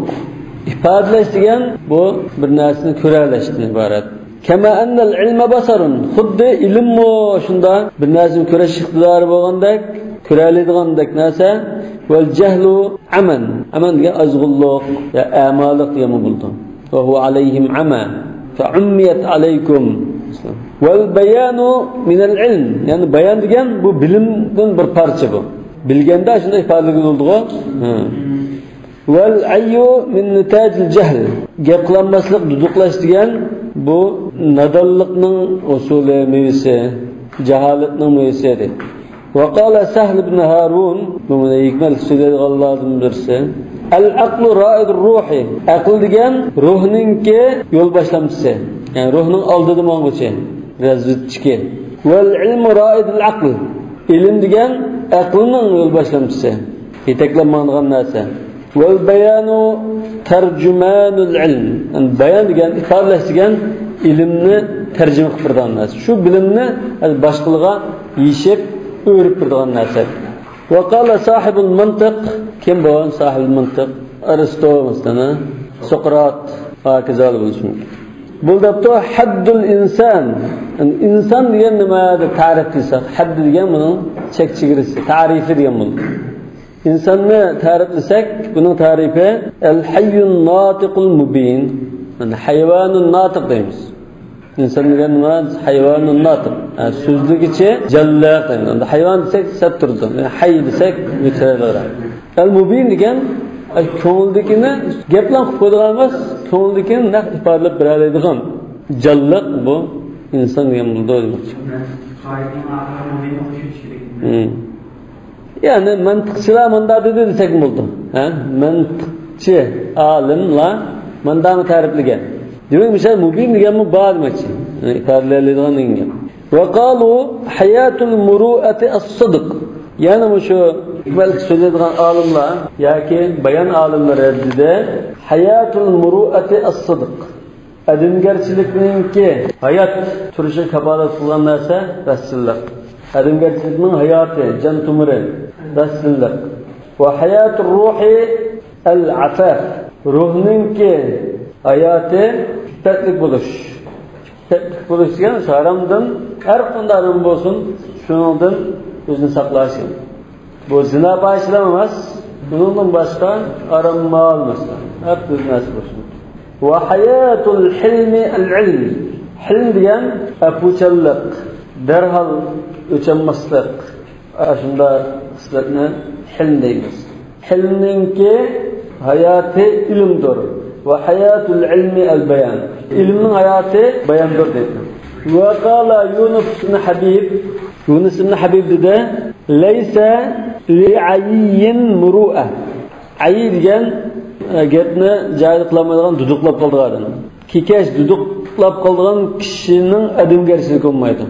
ئىپادىلەش دېگەن بۇ بىر نەرسىنى كۆرەلەشتىن ئىبارەت. كەما ئەننەل ئىلمە باسارۇن. خۇددى ئىلىممۇ شۇنداق بىر نەرسىنى كۆرۈش ئىقتىدارى بولغاندەك، كۆرەلەيدىغاندەك نەرسە. ۋەل جەھلۇ ئەمەن. ئەمەن دېگەن ئازغۇنلۇق يا ئەمالىق دېگەنمۇ بولىدۇ. ۋە ھۇۋە ئەلەيھىم ئەما. فە ئۇممىيەت ئەلەيكۇم. ۋەل بايانۇ مىنەل ئىلم. يەنى بايان دېگەن بۇ بىلىمدىن بىر پارچە بۇ. بىلگەندە شۇنداق ئىپادىلىگىلى بولىدىغۇ. ھە. ۋەل ئەييۇ مىن نىتاجىل جەھل. گەپ قىلالماسلىق، دۇدۇقلاش دېگەن بۇ نادانلىقنىڭ ھوسۇلى، مېۋىسى، جاھالەتنىڭ مېۋىسى دەيدۇ. وقال سهل بن هارون، بۇ مانا ھېكمەتلىك سۆزلەيدىغانلاردىن بىرسى، العقل رائد الروح، ئەقىل دېگەن روھنىڭكى يول باشلامچىسى، يەنى روھنىڭ ئالدىدا ماڭغۇچى، رازۋېدچىكى. والعلم رائد العقل، ئىلىم دېگەن ئەقىلنىڭ يول باشلامچىسى، يېتەكلەپ ماڭىدىغان نەرسە. والبيان ترجمان العلم، يەنى بايان دېگەن، ئىپادىلەش دېگەن ئىلىمنى تەرجىمە قىلىپ بېرىدىغان نەرسە. شۇ بىلىمنى باشقىلارغا يېشىپ، ئۆرۈپ بېرىدىغان نەرسە. وقال صاحب المنطق، كىم بۇ صاحب المنطق؟ ئەرستو مەسىلەن، سوقرات، ھاكازالار بولۇشى مۇمكىن. بۇ دەپتۇ، حد الإنسان، يەنى ئىنسان دېگەن نېمە دەپ تەرىپ قىلساق، حەد دېگەن بۇنىڭ چەك چېگرىسى، تەرىپى دېگەن بولىدۇ. ئىنساننى تەرىپلىسەك، بۇنىڭ تەرىپى الحي الناطق المبين، يەنى حيوان ناطق دەيمىز. ئىنسان دېگەن نېمە؟ حيوان ناطق. ھە، سۆزلىگۈچى جانلىق دەيمىز. ئەمدى ھايۋان دېسەك سەت تۇرىدۇ. يەنى ھەي دېسەك يۆتەلدى. المبين دېگەن، ئە، كۆڭۈلدىكىنى گەپ بىلەن قىلىپ قويىدىغان ئەمەس، كۆڭۈلدىكىنى نەق ئىپادىلەپ بېرەلەيدىغان جانلىق بۇ ئىنسان دېگەن بولىدۇ دېمەكچى. ھىم. يەنى مەنتىقچىلار مۇنداق دېدى دېسەكمۇ بولىدۇ. ھە؟ مەنتىقچى ئالىملار مۇنداقمۇ تەرىپلىگەن. دېمەك، مىسال مۇبىن دېگەنمۇ بار دېمەكچى. يەنى ئىپادىلەيدىغان دېگەن گەپ. وقالوا حياة المروءة الصدق. يەنى مۇشۇ ھېكمەتلىك سۆزلەيدىغان ئالىملار ياكى بايان ئالىملىرى دېدى، حياة المروءة الصدق. ئادەمگەرچىلىكنىڭكى ھايات تۇرۇشىغا كاپالەت قىلغان نەرسە راستچىللىق. ئادەمگەرچىلىكنىڭ ھاياتى، جان تومۇرى راستچىللىق. وحياة الروح العفاف. روھنىڭكى ھاياتى ئىپپەتلىك بولۇش. ئىپپەتلىك بولۇش دېگەن شۇ ھارامدىن، ھەر قانداق ھارام بولسۇن، شۇنىڭدىن ئۆزىنى ساقلاش. بۇ زىنا پاھىشىلەر ئەمەس، بۇنىڭدىن باشقا ھارام مال مەسىلەن، ھەر تۈرلۈك نەرسە بولسۇن. وحياة الحلم العلم. ھىلم دېگەن ئەپۇچانلىق، دەرھال ئۆچەنمەسلىك. ئاشۇنداق خىسلەتنى ھىلم دەيمىز. ھىلمنىڭكى ھاياتى ئىلىمدۇر. وحياة العلم البيان. ئىلىمنىڭ ھاياتى باياندۇر دەيدۇ. وقال يونس بن حبيب. يونس ئىبن ھەبىب دېدى، ليس لعيي مروءة. ئەيي دېگەن، ئە، گەپنى جايىدا قىلالمايدىغان، دۇدۇقلاپ قالىدىغان ئادەم. كېكەچ دۇدۇقلاپ قالىدىغان كىشىنىڭ ئادەمگەرچىلىكى بولمايدۇ.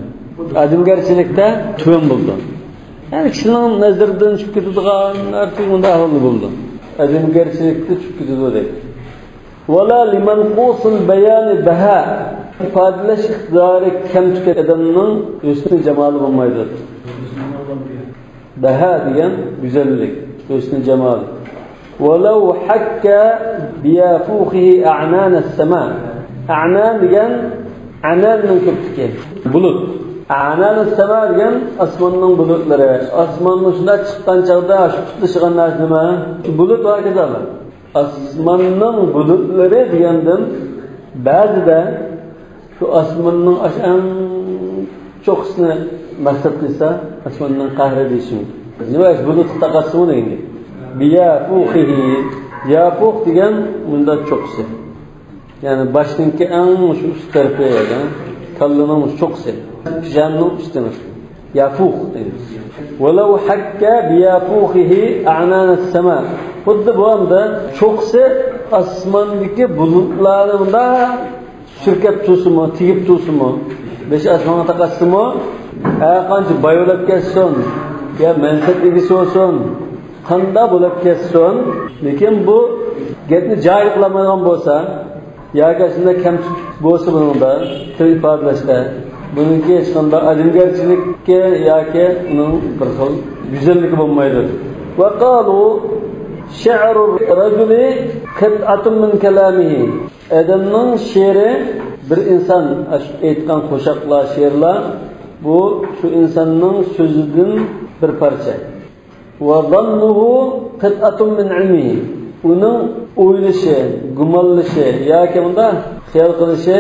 ئادەمگەرچىلىكتە تۆۋەن بولىدۇ. يەنى كىشىنىڭ نەزىرىدىن چۈشۈپ كېتىدىغان، ئارتۇق مۇنداق ئەھۋالدا بولىدۇ. ئادەمگەرچىلىكتە چۈشۈپ كېتىدۇ دەيدۇ. ولا لمنقوص البيان بهاء. ئىپادىلەش ئىقتىدارى كەمتۈك ئادەمنىڭ ھۆسنى جامالى بولمايدۇ. بەھا دېگەن گۈزەللىك، ھۆسنى جامال. ولو حك بيافوخه أعنان السماء. ئەنان دېگەن ئەناننىڭ كۆپلۈكى. بۇلۇت. أعنان السماء دېگەن ئاسماننىڭ بۇلۇتلىرى. ئاسماننىڭ شۇنداق چىققان چاغدا شۇ پۇتلىشىدىغان نەرسە نېمە؟ شۇ بۇلۇت ۋە ھاكازالار. ئاسماننىڭ بۇلۇتلىرى دېگەندىن بەزىدە شۇ ئاسماننىڭ ئاشۇ ئەڭ چوققىسىنى مەقسەت قىلسا، ئاسماننىڭ قەھرى دېيىشى مۇمكىن. نېمە ئىش بۇلۇت تاقاتسىمۇ دېگەن گەپ. بيافوخه. يافوخ دېگەن مۇنداق چوققىسى. يەنى باشنىڭكى ئەڭ شۇ ئۈست تەرىپى، يەنى كاللىنىڭ شۇ چوققىسى. پىژاننىڭ ئۈستى. يافوخ دەيمىز. ولو حك بيافوخه أعنان السماء. خۇددى بۇ ئەمدى چوققىسى ئاسماندىكى بۇلۇتلارنى مۇنداق سۈركەپ تۇرسىمۇ، تېگىپ تۇرسىمۇ، بېشى ئاسمانغا تاقاتسىمۇ، ھەر قانچە باي بولۇپ كەتسۇن، يا مەنسەپ ئىگىسى بولسۇن، قانداق بولۇپ كەتسۇن، لېكىن بۇ گەپنى جايىدا قىلالمايدىغان بولسا، ياكى شۇنداق كەمتۈك بولسا بۇنىڭدا، تىل ئىپادىلەشتە، بۇنىڭكى ھېچقانداق ئادەمگەرچىلىككە ياكى ئۇنىڭ بىر خىل گۈزەللىكى بولمايدۇ. وقالوا شعر الرجل قطعة من كلامه. ئادەمنىڭ شېئىرى، بىر ئىنسان ئاشۇ ئېيتقان قوشاقلار، شېئىرلار، بۇ شۇ ئىنساننىڭ سۆزىدىن بىر پارچە. وظنه قطعة من علمه. ئۇنىڭ ئويلىشى، گۇمانلىشى ياكى مۇنداق خىيال قىلىشى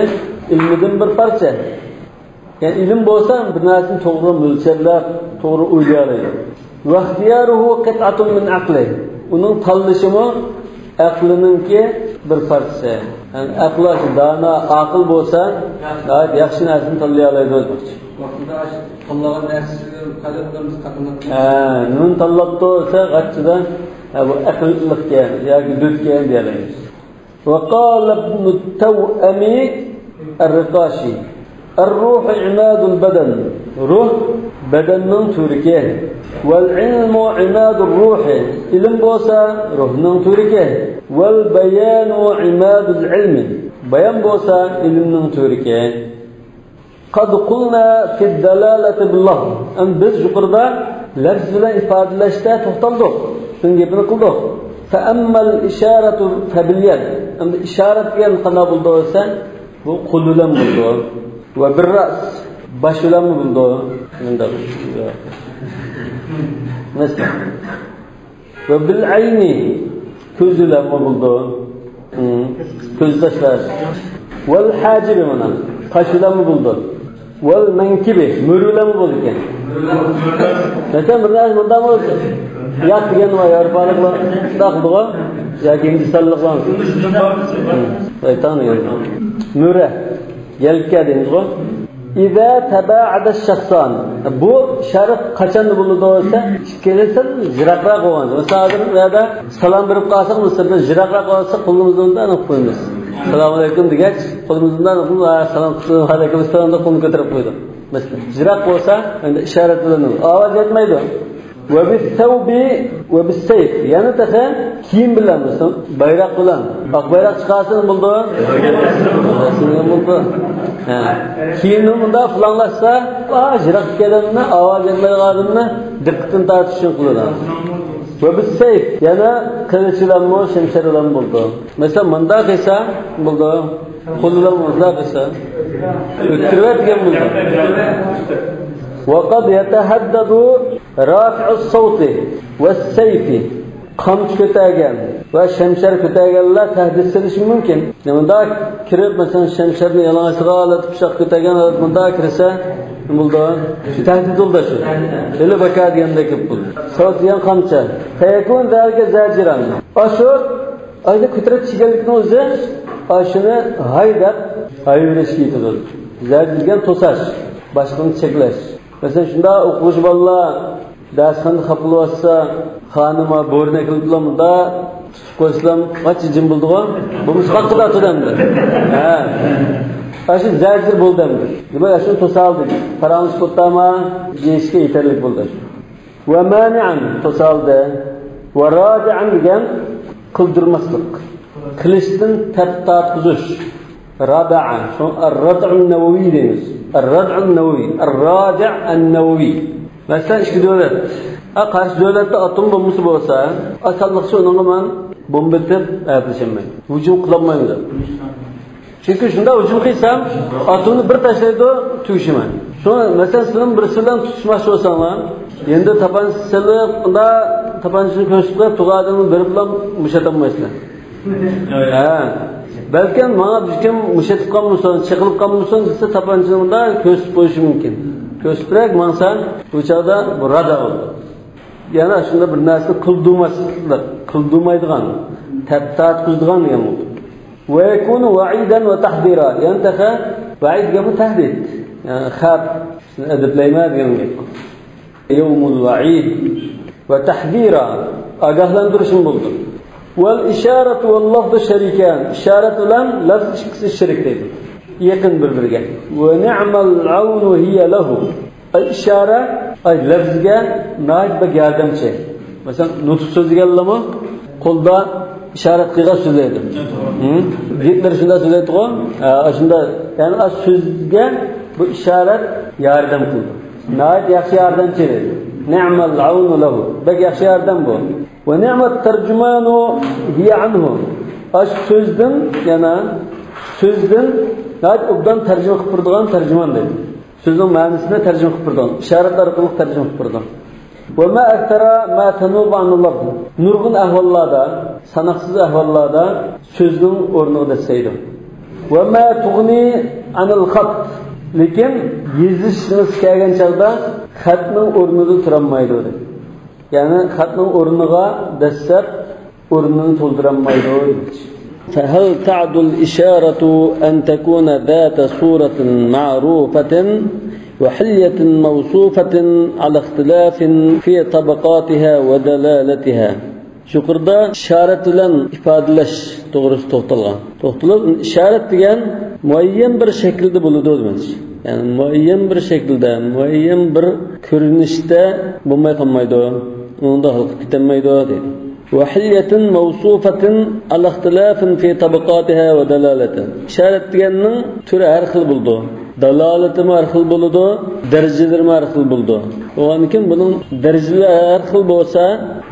ئىلمىدىن بىر پارچە. يەنى ئىلىم بولسا بىر نەرسىنى توغرا مۆلچەرلەپ، توغرا ئويلىيالايدۇ. واختياره قطعة من عقله. ئۇنىڭ تاللىشىمۇ ئەقلىنىڭكى بىر پارچىسى. يەنى ئەقلى دانا، ئاقىل بولسا، ناھايىتى ياخشى نەرسىنى تاللىيالايدۇ دېمەكچى. ۋاقتىدا تاللىغان نەرسىسىدىن قايتىدىن بىز قاتناپ ھە، نېمىنى تاللاپتۇ دېسە، قاچىدا، ھە، بۇ ئەقىللىقكەن ياكى دۆتكەن دېيەلەيمىز. وقال ابن التوأم الرقاشي، الروح عماد البدن، روھ بەدەننىڭ تۈۋرۈكى. والعلم عماد الروح، ئىلىم بولسا روھنىڭ تۈۋرۈكى. والبيان عماد العلم، بايان بولسا ئىلىمنىڭ تۈۋرۈكى. قد قلنا في الدلالة باللفظ، ئەمدى بىز يۇقىرىدا لەپز بىلەن ئىپادىلەشتە توختالدۇق، شۇنىڭ گېپىنى قىلدۇق. فأما الإشارة فباليد، ئەمدى ئىشارەت دېگەن قانداق بولىدۇ دېسە، بۇ قول بىلەن بولىدۇ. وبالرأس، باش بىلەنمۇ بولىدۇ. مۇنداق. مەسىلەن، وبالعين، كۆز بىلەنمۇ بولىدۇ. ھىم، كۆز تاشلار. والحاجب، مانا قاش بىلەنمۇ بولىدۇ. والمنكب، مۈرە بىلەنمۇ بولىدىكەن. مەسىلەن، بىر نەرسە مۇنداق بولسا، ياق دېگەن بار، ياۋروپالىقلار شۇنداق قىلىدىغۇ ياكى ھىندىستانلىقلار. ھىم، شەيتان دېگەن. مۈرە، يەلكە دەيمىزغۇ. إذا تباعد الشخصان، بۇ شەرت قاچان بولىدۇ دېسە، ئىككىلىسىدىن يىراقراق بولغان. مىسال، ھازىر بۇ يەردە سالام بېرىپ قالساق، بىز سىردىن يىراقراق بولسا، قولىمىزنى مۇنداق قىلىپ قويىمىز. سالام ئەلەيكۇم دېگەچ، قولىمىزنى مۇنداق قىلىپ، ھە، سالام قىلسا، ۋەئەلەيكۇم ئەسسالام دەپ قولنى كۆتۈرۈپ قويدۇق. مەسىلەن، يىراق بولسا، ئەمدى ئىشارەت بىلەن ئاۋاز يەتمەيدۇ. وبالثوب وبالسيف، يەنە تېخى كىيىم بىلەن، مىسال، بايراق بىلەن. ئاق بايراق چىقارسا بولىدۇ. بولىدۇ. ھە. كىيىمنى مۇنداق پۇلاڭلاشسا، ئا، يىراق ئادەمنى، ئاۋاز يەتمەيدىغان ئادەمنى دىققىتىنى تارتىش ئۈچۈن قىلىدۇ. وبالسيف، يەنە قىلىچ بىلەنمۇ، شەمشەر بىلەن بولىدۇ. مەسىلەن، مۇنداق قىلسا بولىدۇ. قول بىلەن مۇنداق قىلسا، ئۆتكۈرۈۋەت دېگەن بولىدۇ. وقد يتهدد رافع الصوت والسيف، قامچا كۆتەرگەن ۋە شەمشەر كۆتەرگەنلەر تەھدىت سېلىشى مۇمكىن. مۇنداق كىرىپ، مەسىلەن، شەمشەرنى يالىڭاچ سالغان ھالەتتە، پىچاق كۆتەرگەن ھالەتتە مۇنداق كىرسە، نېمە بولىدۇ؟ تەھدىت بولىدۇ شۇ. ھېلى باكا دېگەندەك گەپ بولىدۇ. سوت دېگەن قامچا. فيكون ذلك زاجرا. ئاشۇ ئايدا كۆتۈرۈپ چىگەنلىكنىڭ ئۆزى ئاشۇنى ھاي دەپ ھايۋېرىشكە يېتىدۇ. زاجر دېگەن توساش، باشقىنى چەكلەش. مەسىلەن، شۇنداق ئوقۇغۇچى بالىلار دەرسخانىدا خاپا بولۇۋاتسا، خانىم بورىنى ئەكېلىپلا مۇنداق تۇتۇپ قويسىلا قانچە جىم بولىدىغۇ؟ بولمىسا قاققىدە ئاتىدۇ ئەمدى. ھە. ئاشۇ زەجىر بولدى ئەمدى. دېمەك، ئاشۇنى توسالدى. پاراڭلىشىپ ئولتۇرما دېيىشكە يېتەرلىك بولدى. ومانعا، توسالدى. ورادعا دېگەن قىلدۇرماسلىق. قىلىچتىن تەپ تارتقۇزۇش. رادعا، شۇڭا الردع النووي دەيمىز. الردع النووي، الرادع النووي. مەسىلەن، ئىككى دۆلەت. ھە، قارشى دۆلەتتە ئاتوم بومبىسى بولسا، ئاسانلىقچە ئۇنىڭغا مەن بومبا ئېتىپ ھەپىلىشەلمەيمەن. ھۇجۇم قىلالمايمەن. چۈنكى شۇنداق ھۇجۇم قىلسام، ئاتومنى بىر تاشلايدۇ، تۈگىشىمەن. شۇڭا، مەسىلەن، سىلەرمۇ بىرسى بىلەن تۇتۇشماقچى بولساڭلار، يېنىدا تاپانچا سېلىپ، ئۇنداق تاپانچىنى كۆرسىتىپ قويۇپ، تۇغقان ئادەمنى بېرىپلا مۇشت ئاتالمايسىلەر. ھە. بەلكىم ماڭا بىر كىم مۇشت ئېتىپ قالمىسۇن، چېقىلىپ قالمىسۇن دېسە، تاپانچىنى مۇنداق كۆرسىتىپ قويۇشى مۇمكىن. كۆرسىتىپرەك ماڭسا، بۇ چاغدا بۇ رادع بولىدۇ. يەنى شۇنداق بىر نەرسىنى قىلدۇرماسلىق، قىلدۇرمايدىغان، تەپ تارتقۇزىدىغان دېگەن بولىدۇ. ويكون وعيدا وتحذيرا. يەنى تېخى ۋەئىد دېگەن بۇ تەھدىت. يەنى خەۋپ، سېنى ئەدەپلەيمەن دېگەن گەپ. يوم الوعيد وتحذيرا، ئاگاھلاندۇرۇشمۇ بولىدۇ. والإشارة واللفظ شريكان، ئىشارەت بىلەن لەفز ئىككىسى شېرىك دەيدۇ. يېقىن بىر-بىرىگە. ونعم العون هي له. ئاي، ئىشارە، ئاي، لەفزگە ناھايىتى بەك ياردەمچى. مەسىلەن، نۇتۇق سۆزلىگەنلەرمۇ قولدا ئىشارەت قىلغان سۆزلەيدۇ. ھىم؟ گىتلېر شۇنداق سۆزلەيدىغۇ. ھە، شۇنداق. يەنى ئاش سۆزگە بۇ ئىشارەت ياردەم قىلىدۇ. ناھايىتى ياخشى ياردەمچى. نعم العون له. بەك ياخشى ياردەم بۇ. ونعم الترجمان هي عنه. ئاش سۆزدىن، يەنى سۆزدىن ناھايىتى ئوبدان تەرجىمە قىلىپ بېرىدىغان تەرجىمان دەيدۇ. سۆزنىڭ مەنىسىنى تەرجىمە قىلىپ بېرىدىغان، ئىشارەتلەر ئارقىلىق تەرجىمە قىلىپ بېرىدىغان. وما أكثر ما تنوب عن اللفظ. نۇرغۇن ئەھۋاللاردا، ساناقسىز ئەھۋاللاردا سۆزنىڭ ئورنىغا دەسسەيدۇ. وما تغني عن الخط. لېكىن يېزىشىڭىز كەلگەن چاغدا خەتنىڭ ئورنىدا تۇرالمايدۇ، دەيدۇ. يەنى خەتنىڭ ئورنىغا دەسسەپ، ئورنىنى تولدۇرالمايدۇ دېمەكچى. فهل تعد الإشارة أن تكون ذات صورة معروفة وحلية موصوفة على اختلاف في طبقاتها ودلالتها؟ يۇقىرىدا ئىشارەت بىلەن ئىپادىلەش توغرىسىدا توختالغان. توختىلىپ، ئىشارەت دېگەن مۇئەييەن بىر شەكىلدە بولىدۇ دېمەكچى. يەنى مۇئەييەن بىر شەكىلدە، مۇئەييەن بىر كۆرۈنۈشتە بولماي قالمايدۇ. ئۇنىڭدا ھالقىپ كېتەلمەيدۇ دەيدۇ. وحلية موصوفة على اختلاف في طبقاتها ودلالتها. ئىشارەت دېگەننىڭ تۈرى ھەر خىل بولىدۇ. دالالىتىمۇ ھەر خىل بولىدۇ، دەرىجىلىرىمۇ ھەر خىل بولىدۇ. بولغاندىكىن بۇنىڭ دەرىجىلىرى ھەر خىل بولسا،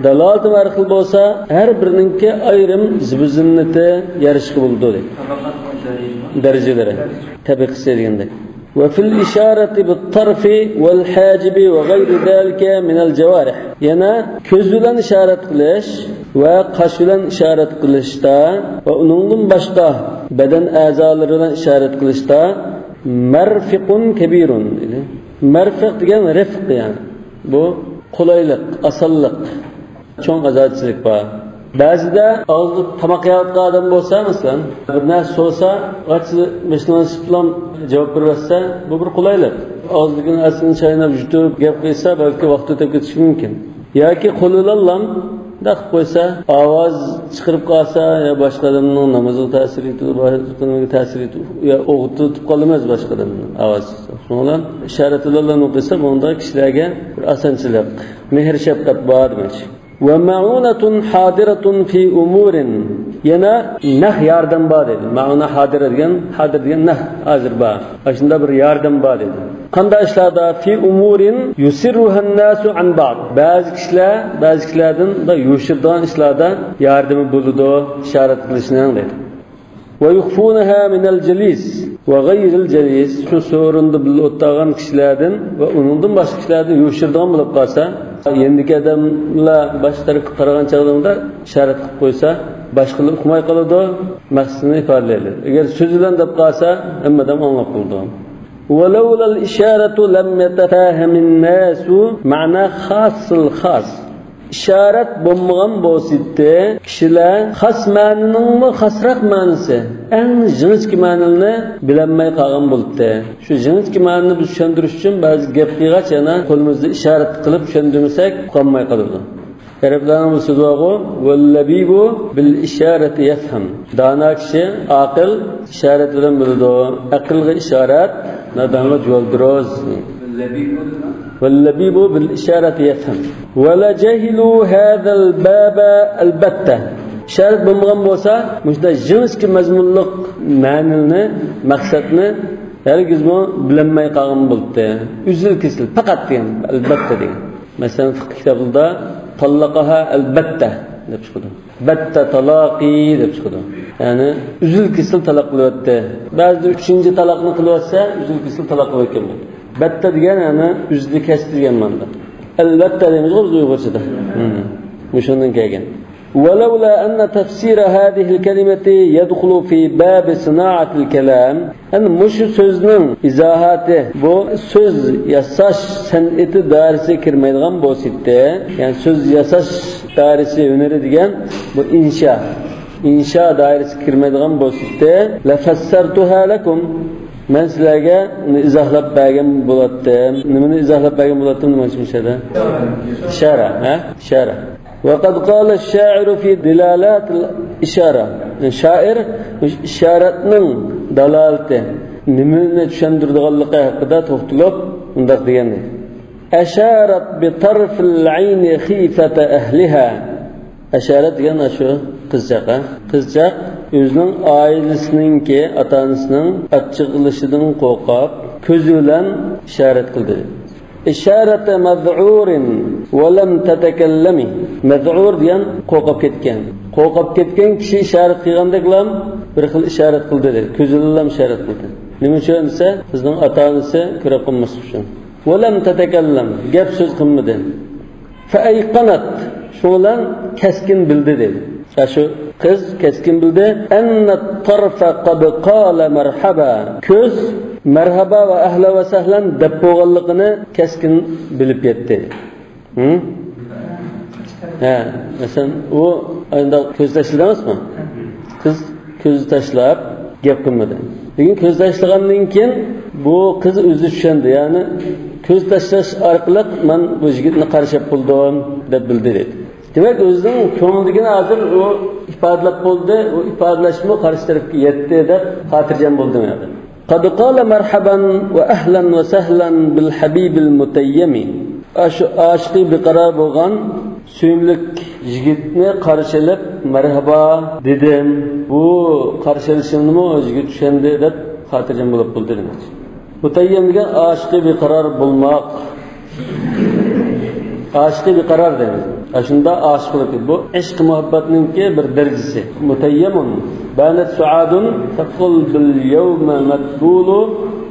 دالالىتىمۇ ھەر خىل بولسا، ھەر بىرىنىڭكى ئايرىم زىبۇ-زىننىتى يارىشىغا بولىدۇ دەيدۇ. دەرىجىلىرى، تەبىقىسى دېگەندەك. وفي الإشارة بالطرف والحاجب وغير ذلك من الجوارح. يەنە كۆز بىلەن ئىشارەت قىلىش ۋە قاش بىلەن ئىشارەت قىلىشتا ۋە ئۇنىڭدىن باشقا بەدەن ئەزالىرى بىلەن ئىشارەت قىلىشتا مەرفىقۇن كەبىرۇن. مەرفىق دېگەن رىفق، يەنى بۇ قولايلىق، ئاسانلىق. چوڭ ئازادىچىلىك بار. بەزىدە ئاغزىغا تاماق يەۋاتقان ئادەم بولسا، مەسىلەن، بىر نەرسە سورىسا، غاچچا بېشىنى ئېلىشىپلا جاۋاب بېرىۋەتسە، بۇ بىر قولايلىق. ئاغزىدىكى نەرسىنى چايناپ، يۇتۇپ گەپ قىلسا، بەلكى ۋاقتى ئۆتۈپ كېتىشى مۇمكىن. ياكى قولى بىلەنلا مۇنداق قىلىپ قويسا، ئاۋاز چىقىرىپ قالسا، يا باشقا ئادەمنىڭ نامىزىغا تەسىر يېتىدۇ، باشقىنىڭ تەسىر يېتىدۇ، يا ئويغىتىپ قالىمىز باشقا ئادەمنىڭ ئاۋازى. شۇنىڭ بىلەن ئىشارەت بىلەن قىلسا، بۇنىڭدا كىشىلەرگە بىر ئاسانچىلىق، مېھىر-شەپقەت بار دېمەكچى. ومعونة حاضرة في أمور. يەنە نەق ياردەم بار دەيدۇ. مەئۇنە ھادىرە دېگەن، ھادىر دېگەن نەق، ھازىر بار. ئاشۇنداق بىر ياردەم بار دەيدۇ. قانداق ئىشلاردا؟ في أمور يسرها الناس عن بعض. بەزى كىشىلەر، بەزى كىشىلەردىن بىر يوشۇرىدىغان ئىشلاردا ياردىمى بولىدۇ، ئىشارەت قىلىشنىڭ دەيدۇ. ويخفونها من الجليس وغير الجليس. شۇ سورۇندا بىللە ئولتۇرغان كىشىلەردىن ۋە ئۇنىڭدىن باشقا كىشىلەردىن يوشۇرىدىغان بولۇپ قالسا، يېنىدىكى ئادەملەر باشقا تەرەپكە قارىغان چاغلىرىڭدا ئىشارەت قىلىپ قويسا، باشقىلار ئۇقماي قالىدۇ، مەقسىتىنى ئىپادىلەيدۇ. ئەگەر سۆز بىلەن دەپ قالسا، ھەممە ئادەم ئاڭلاپ قالىدۇ. ولولا الإشارة لم يتفاهم الناس معنى خاص الخاص. ئىشارەت بولمىغان بولسىدى، كىشىلەر خاس مەنىنىڭمۇ خاسراق مەنىسى، ئەڭ جىڭىچكە مەنىنى بىلەلمەي قالغان بولاتتى. شۇ جىڭىچكە مەنىنى بىز چۈشەندۈرۈش ئۈچۈن بەزى گەپ قىلغاچ يەنە قولىمىزدا ئىشارەت قىلىپ چۈشەندۈرمىسەك ئۇقالماي قالىدۇ. ئەرەبلەرنىڭ بىر سۆزى بارغۇ، واللبيب بالإشارة يفهم. دانا كىشى، ئاقىل، ئىشارەت بىلەن بىلىدۇ. ئەقىلگە ئىشارەت، نادانغا جۇۋالدۇرۇز. واللبيب بالإشارة يفهم. ولجهلوا هذا الباب البتة. ئىشارەت بولمىغان بولسا، مۇشۇنداق جىڭىچكە مەزمۇنلۇق مەنىنى، مەقسەتنى ھەرگىزمۇ بىلەلمەي قالغان بولاتتى. ئۈزۈل-كېسىل، پەقەت دېگەن، ئەلبەتتە دېگەن. مەسىلەن، فىقھ كىتابلىرىدا «تاللەقەھا ئەلبەتتە» دەپ چىقىدۇ. «بەتتە تالاقى» دەپ چىقىدۇ. يەنى ئۈزۈل-كېسىل تالاق قىلىۋەتتى. بەزىدە ئۈچىنچى تالاقنى قىلىۋەتسە، ئۈزۈل-كېسىل تالاق قىلىۋەتكەن بولىدۇ. بەتتە دېگەن، يەنى ئۈزدى-كەستى دېگەن مەنىدا. ئەلۋەتتە دەيمىزغۇ بىز ئۇيغۇرچىدا. مم. مۇشۇندىن كەلگەن. ولولا أن تفسير هذه الكلمة يدخل في باب صناعة الكلام. يەنى مۇشۇ سۆزنىڭ ئىزاھاتى بۇ سۆز ياساش سەنئىتى دائىرىسىگە كىرمەيدىغان بولسىدى، يەنى سۆز ياساش دائىرىسى ھۈنىرى دېگەن بۇ ئىنشا، ئىنشا دائىرىسىگە كىرمەيدىغان بولسىدى، لفسرتها لكم، مەن سىلەرگە ئۇنى ئىزاھلاپ بەرگەن بولاتتىم. نېمىنى ئىزاھلاپ بەرگەن بولاتتىم دېمەكچى مۇشۇ يەردە؟ ئىشارە، ھە؟ ئىشارە. وقد قال الشاعر في دلالات الإشارة. شائىر ئىشارەتنىڭ دالالىتى، نېمىنى چۈشەندۈرىدىغانلىقى ھەققىدە توختىلىپ مۇنداق دېگەن. أشارت بطرف العين خيفة أهلها. ئەشارەت دېگەن ئاشۇ قىزچاق، ھە؟ قىزچاق ئۆزىنىڭ ئائىلىسىنىڭكى، ئاتا-ئانىسىنىڭ ئاچچىقلىشىدىن قورقۇپ، كۆزى بىلەن ئىشارەت قىلدى. إشارة مذعور ولم تتكلم. مەزئۇر دېگەن قورقۇپ كەتكەن. قورقۇپ كەتكەن كىشى ئىشارەت قىلغاندەكلا بىر خىل ئىشارەت قىلدى، دەيدۇ. كۆزى بىلەن ئىشارەت قىلدى. نېمە ئۈچۈن دېسە، قىزنىڭ ئاتا-ئانىسى كۆرۈپ قالماسلىق ئۈچۈن. ولم تتكلم، گەپ سۆز قىلمىدى. فأيقنت، شۇنىڭ بىلەن كەسكىن بىلدى، دەيدۇ. شۇ قىز كەسكىن بىلدى. أن الطرف قد قال مرحبا. كۆز مەرھابا ۋە ئەھلا ۋە سەھلەن دەپ بولغانلىقىنى كەسكىن بىلىپ يەتتى. ھە، مەسىلەن، ئۇ ئانداق كۆز تاشلىدىڭىزمۇ؟ قىز كۆز تاشلاپ گەپ قىلمىدى. لېكىن كۆز تاشلىغاندىن كېيىن بۇ قىز ئۆزى چۈشەندى. يەنى كۆز تاشلاش ئارقىلىق مەن بۇ يىگىتنى قارشى ئېلىپ بولدۇم دەپ بىلدى دەيدۇ. دېمەك، ئۆزىنىڭ كۆڭلىدىكىنى ھازىر ئۇ ئىپادىلەپ بولدى، ئۇ ئىپادىلەشمۇ قارشى تەرەپكە يەتتى دەپ خاتىرجەم بولدى مەن. قد قال مرحبا وأهلا وسهلا بالحبيب المتيم. ئاشۇ ئاشىقى بىقارار بولغان سۆيۈملۈك يىگىتنى قارشى ئېلىپ، مەرھابا دېدىم. بۇ قارشى ئېلىشىمنىمۇ يىگىت چۈشەندى دەپ خاتىرجەم بولۇپ بولدى دېمەكچى. مۇتەييەم دېگەن ئاشىقى بىقارار بولماق. ئاشىقى بىقارار دەيمىز. ئاشۇنداق ئاشىق بولۇپ كېتىدۇ. بۇ ئىشق مۇھەببەتنىڭكى بىر دەرىجىسى. مۇتەييەمۇن. بانەت سۇئادۇن تەقۇل بىل يەۋمە مەتبۇلۇ.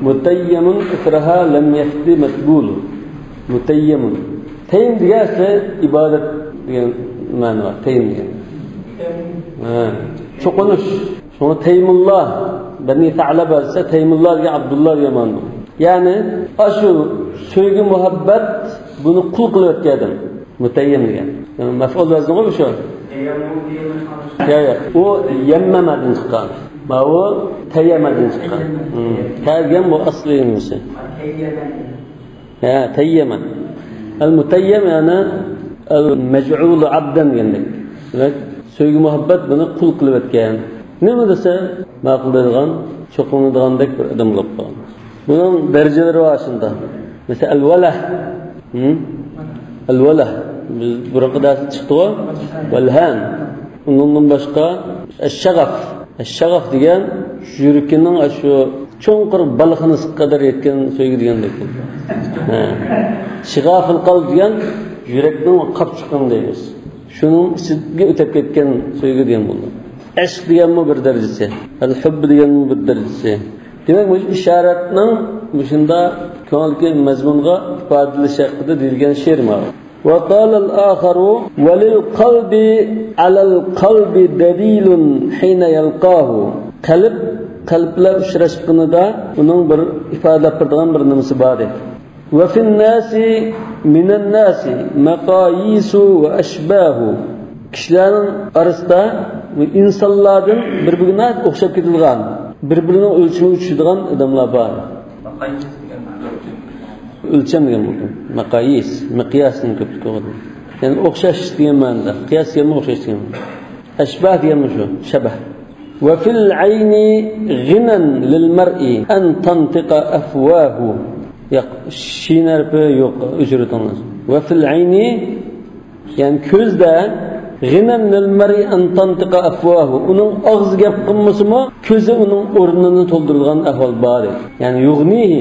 مۇتەييەمۇن ئىسرەھا لەم يەھدى مەتبۇلۇ. مۇتەييەمۇن. تەيم دېگەن ئەسلى ئىبادەت دېگەن مەنە بار. تەيم دېگەن. ھە. چوقۇنۇش. شۇڭا تەيمۇللا، بەنى سەئلەبە دېسە، تەيمۇللا دېگەن ئابدۇللا دېگەن مەنە بار. يەنى، ئاشۇ سۆيگۈ مۇھەببەت بۇنى قۇل قىلىۋەتكەن ئادەم. مۇتەييەم دېگەن. يەنى مەفئۇل ۋەزنىغۇ شۇ. يا، يا. ئۇ يەممەمەدىن چىققان. ماۋۇ تەييەمەدىن چىققان. ھىم. تە دېگەن بۇ ئەسلى نېمىسى. ھە، تەييەمە. ئەل مۇتەييەم، يەنى ئەل مەجئۇلۇ ئابدەن دېگەندەك. دېمەك، سۆيگۈ مۇھەببەت بۇنى قۇل قىلىۋەتكەن. نېمە دېسە، ماقۇل دەيدىغان، چوقۇنىدىغاندەك بىر ئادەم بولۇپ قالغان. بۇنىڭ دەرىجىلىرى بار شۇنداق. مەسىلەن، ئەل ۋەلەھ. ھىم؟ ئەل ۋەلەھ. بىز بۇرۇنقى دەرستە چىقتىغۇ. ۋەلھەن. ئۇنىڭدىن باشقا ئەششەغەف. ئەششەغەف دېگەن يۈرىكىنىڭ ئاشۇ چوڭقۇر بالىخانىسىغا قەدەر يەتكەن سۆيگۈ دېگەندەك. ھە. شىغافىل قەلب دېگەن يۈرەكنىڭ قاپچۇقىنى دەيمىز. شۇنىڭ ئىچىگە ئۆتۈپ كەتكەن سۆيگۈ دېگەن بولىدۇ. ئەشق دېگەنمۇ بىر دەرىجىسى. ئەل ھۇبب دېگەنمۇ بىر دەرىجىسى. دېمەك، مۇشۇ ئىشارەتنىڭ مۇشۇنداق كۆڭۈلدىكى مەزمۇنغا ئىپادىلىشى ھەققىدە دېيىلگەن شېئىر ماۋۇ. وقال الآخر: وللقلب على القلب دليل حين يلقاه. قەلب قەلب بىلەن ئۇچراشقىنىدا ئۇنىڭ بىر ئىپادىلەپ بېرىدىغان بىر نېمىسى بار دەيدۇ. وفي الناس من الناس مقاييس وأشباه. كىشىلەرنىڭ ئارىسىدا ئىنسانلاردىن بىر-بىرىگە ناھايىتى ئوخشاپ كېتىدىغان، بىر-بىرىنىڭ ئۆلچىمىگە چۈشىدىغان ئادەملەر بار. ئۆلچەم دېگەن بولىدۇ. مەقايىس، مىقياسنىڭ كۆپلۈكى بولىدۇ. يەنى ئوخشاش دېگەن مەنىدە. قىياس دېگەنمۇ ئوخشاش دېگەن مەنىدە. ئەشباھ دېگەنمۇ شۇ، شەبەھ. وفي العين غنى للمرء أن تنطق أفواه. ياق، شىن ھەرپى يوق، ئۆچۈرۈۋېتىڭلار. وفي العين، يەنى كۆزدە، غنى للمرء أن تنطق أفواه. ئۇنىڭ ئاغزى گەپ قىلمىسىمۇ، كۆزى ئۇنىڭ ئورنىنى تولدۇرىدىغان ئەھۋال بار. يەنى يغنيه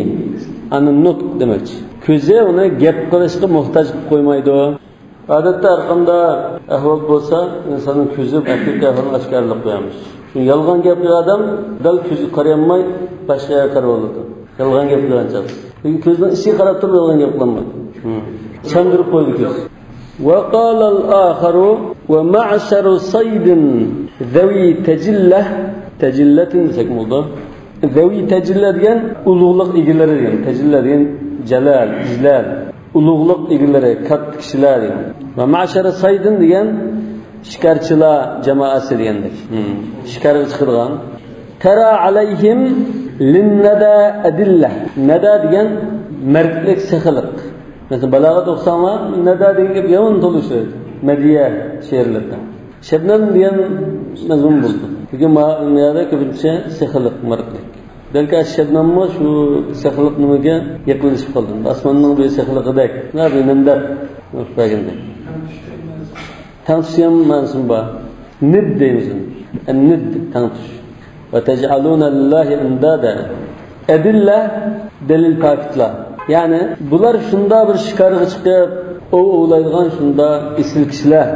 عن النطق دېمەكچى. كۆزى ئۇنى گەپ قىلىشقا موھتاج قىلىپ قويمايدۇ. ئادەتتە ھەرقانداق ئەھۋال بولسا، ئىنساننىڭ كۆزى ھەقىقىي ئەھۋالنى ئاشكارىلاپ قويالمايدۇ. شۇ يالغان گەپ قىلغان ئادەم دەل كۆزىگە قارىيالماي، باشقا يەرگە قاراپ ئالىدۇ. يالغان گەپ قىلغان چاغدا. لېكىن كۆزنىڭ ئىچىگە قاراپ تۇرۇپ يالغان گەپ قىلالمايدۇ. ھىم. چاندۇرۇپ قويىدۇ كۆز. وقال الآخر: ومعشر صيد ذوي تجلة، تجلة دېسەك بولىدۇ. ذوي تجلة دېگەن ئۇلۇغلۇق ئىگىلىرى دېگەن. تجلة دېگەن جلال، جلال. ئۇلۇغلۇق ئىگىلىرى، كاتتا كىشىلەر دېگەن. ومعشر صيد دېگەن شىكارچىلار جامائەسى دېگەندەك. ھىم. شىكارغا چىقىدىغان. ترى عليهم للندى أدلة. ندى دېگەن مەردلىك، سېخىلىق. مەسىلەن، بالاغەت ئوقۇساڭلار، ندى دېگەن گەپ يامان تولا ئۇچرايدۇ. مەدھىيە شېئىرلىرىدا. شەبنەم دېگەن مەزمۇن بولىدۇ. لېكىن ما-، ما يەردە كۆپىنچە سېخىلىق، مەردلىك. بەلكى شەبنەممۇ شۇ سېخىلىق نېمىگە يېقىنلىشىپ قالدى. ئاسماننىڭ بىر سېخىلىقىدەك، نە بىر نەمدەپ بەرگەندەك. تەڭتۇش دېگەن مەنىسىمۇ بار. نىد دەيمىز ئۇنى. نىد، تەڭتۇش. وتجعلون لله أندادا. ئەدىللە، دەلىل پاكىتلار. يەنى بۇلار شۇنداق بىر شىكارغا چىقىپ، ئوۋ ئوۋلايدىغان شۇنداق ئېسىل كىشىلەر.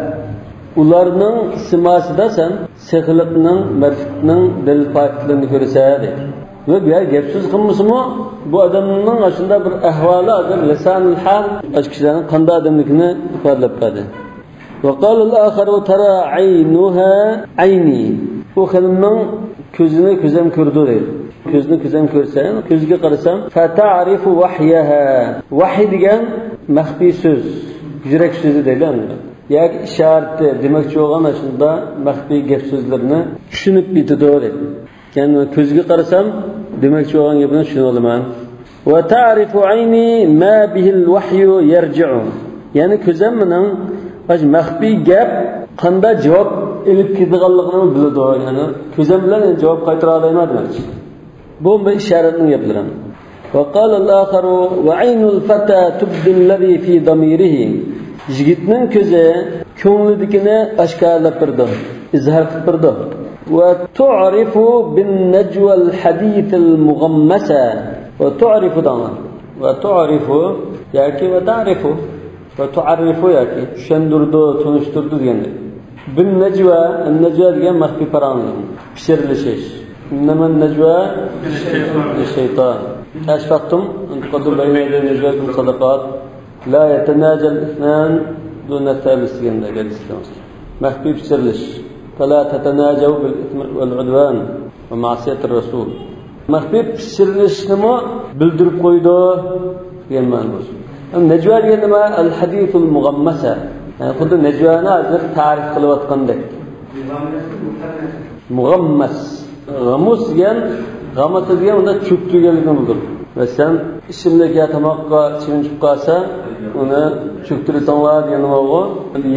ئۇلارنىڭ سىماسىدا سەن سېخىلىقنىڭ، مەردلىكنىڭ دەلىل پاكىتلىرىنى كۆرىسەن دەيدۇ. ۋە بۇ يەر گەپ سۆز قىلمىسىمۇ، بۇ ئادەمنىڭ ئاشۇنداق بىر ئەھۋالى ھازىر لىسانىل ھال ئاشۇ كىشىلەرنىڭ قانداق ئادەملىكىنى ئىپادىلەپ بەردى. وقال الآخر ترى عينها عيني. ئۇ خېنىمنىڭ كۆزىنى كۆزۈم كۆرىدۇ دەيدۇ. كۆزىنى كۆزۈم كۆرسەم، كۆزىگە قارىسام، فتعرف وحيها. ۋەھىي دېگەن مەخپىي سۆز، يۈرەك سۆزى دەيدۇ ئەمدى. ياكى ئىشارىتى دېمەكچى بولغان ئاشۇنداق مەخپىي گەپ سۆزلىرىنى چۈشىنىپ يېتىدۇ دەيدۇ. يەنى كۆزگە قارىسام، دېمەكچى بولغان گېپىنى چۈشىنىۋالىمەن. وتعرف عيني ما به الوحي يرجع. يەنى كۆزەم مېنىڭ ئاشۇ مەخپىي گەپ قانداق جاۋاب ئېلىپ كېلىدىغانلىقىنى بىلىدۇ. يەنى كۆزەم بىلەن جاۋاب قايتۇرالايمەن دېمەكچى. بۇ بىر ئىشارەتنىڭ گەپلىرى. وقال الآخر وعين الفتى تبدي الذي في ضميره. يىگىتنىڭ كۆزى كۆڭلىدىكىنى ئاشكارىلاپ بېرىدۇ، ئىزھار قىلىپ بېرىدۇ. وتعرف بالنجوى الحديث المغمس. وتعرف دەڭلار. وتعرف ياكى وتعرف. وتعرف ياكى چۈشەندۈرىدۇ، تونۇشتۇرىدۇ دېگەندەك. بالنجوى، النجوى دېگەن مەخپىي پاراڭ، پىچىرلىشىش. إنما النجوى من الشيطان. أشفقتم أن تقدموا بين يدي نجواكم صدقات. لا يتناجى الاثنان دون الثالث دېگەندەك ھەدىستە. مەخپىي پىچىرلىشىش. فلا تتناجوا بالإثم والعدوان ومعصية الرسول. مەخپىي پىچىرلىشىشنىمۇ بىلدۈرۈپ قويىدۇ دېگەن مەنىدە بولسۇن. نەجۋا دېگەن نېمە؟ الحديث المغمس. يەنى خۇددى نەجۋانى ھازىر تەرىپ قىلىۋاتقاندەك. مۇغەممەس. غەمۇس دېگەن، غەمەسە دېگەن ئۇندا چۆكتۈرگەنلىكنى بىلدۈرىدۇ. مەسىلەن، ئىچىملىك يا تاماققا چىۋىن چۈشۈپ قالسا، ئۇنى چۆكتۈرۈۋېتىڭلار دېگەن نېمە ئۇ؟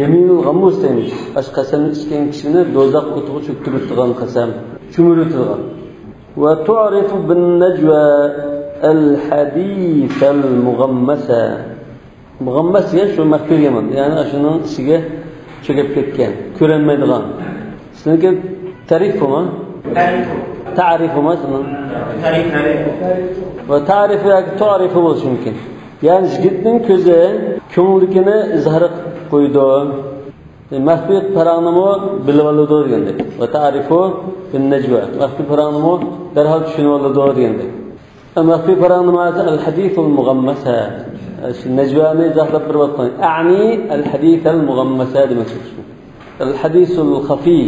يەمىنۇل غەمۇس دەيمىز. ئاشۇ قەسەمنى ئىچكەن كىشىنى دوزاخ ئوتىغا چۆكتۈرۈۋېتىدىغان قەسەم، چۆمۈرۈۋېتىدىغان. وتعرف بالنجوى الحديث المغمس. مۇغەممەس دېگەن شۇ مەخپىي دېگەن، يەنى شۇنىڭ ئىچىگە چۆكۈپ كەتكەن، كۆرۈنمەيدىغان. سىزنىڭكى تەرىفۇمۇ؟ تەرىفۇ. تەرىفۇمۇ سىزنىڭ؟ تەرىف، تەرىف. ۋە تەرىفۇ ياكى تەرىفۇ بولۇشى مۇمكىن. يەنى يىگىتنىڭ كۆزى كۆڭلىدىكىنى ئىزھار قىلىپ قويىدۇ. مەخپىي پاراڭنىمۇ بىلىۋالىدۇ دېگەندەك. وتعرف بالنجوى. مەخپىي پاراڭنىمۇ دەرھال چۈشىنىۋالىدۇ دېگەندەك. مەخپىي پاراڭ نېمە؟ الحديث المغمس. شۇ نەجۋانى ئىزاھلاپ بېرىۋاتقان. أعني الحديث المغمس دېمەكچى. الحديث الخفي،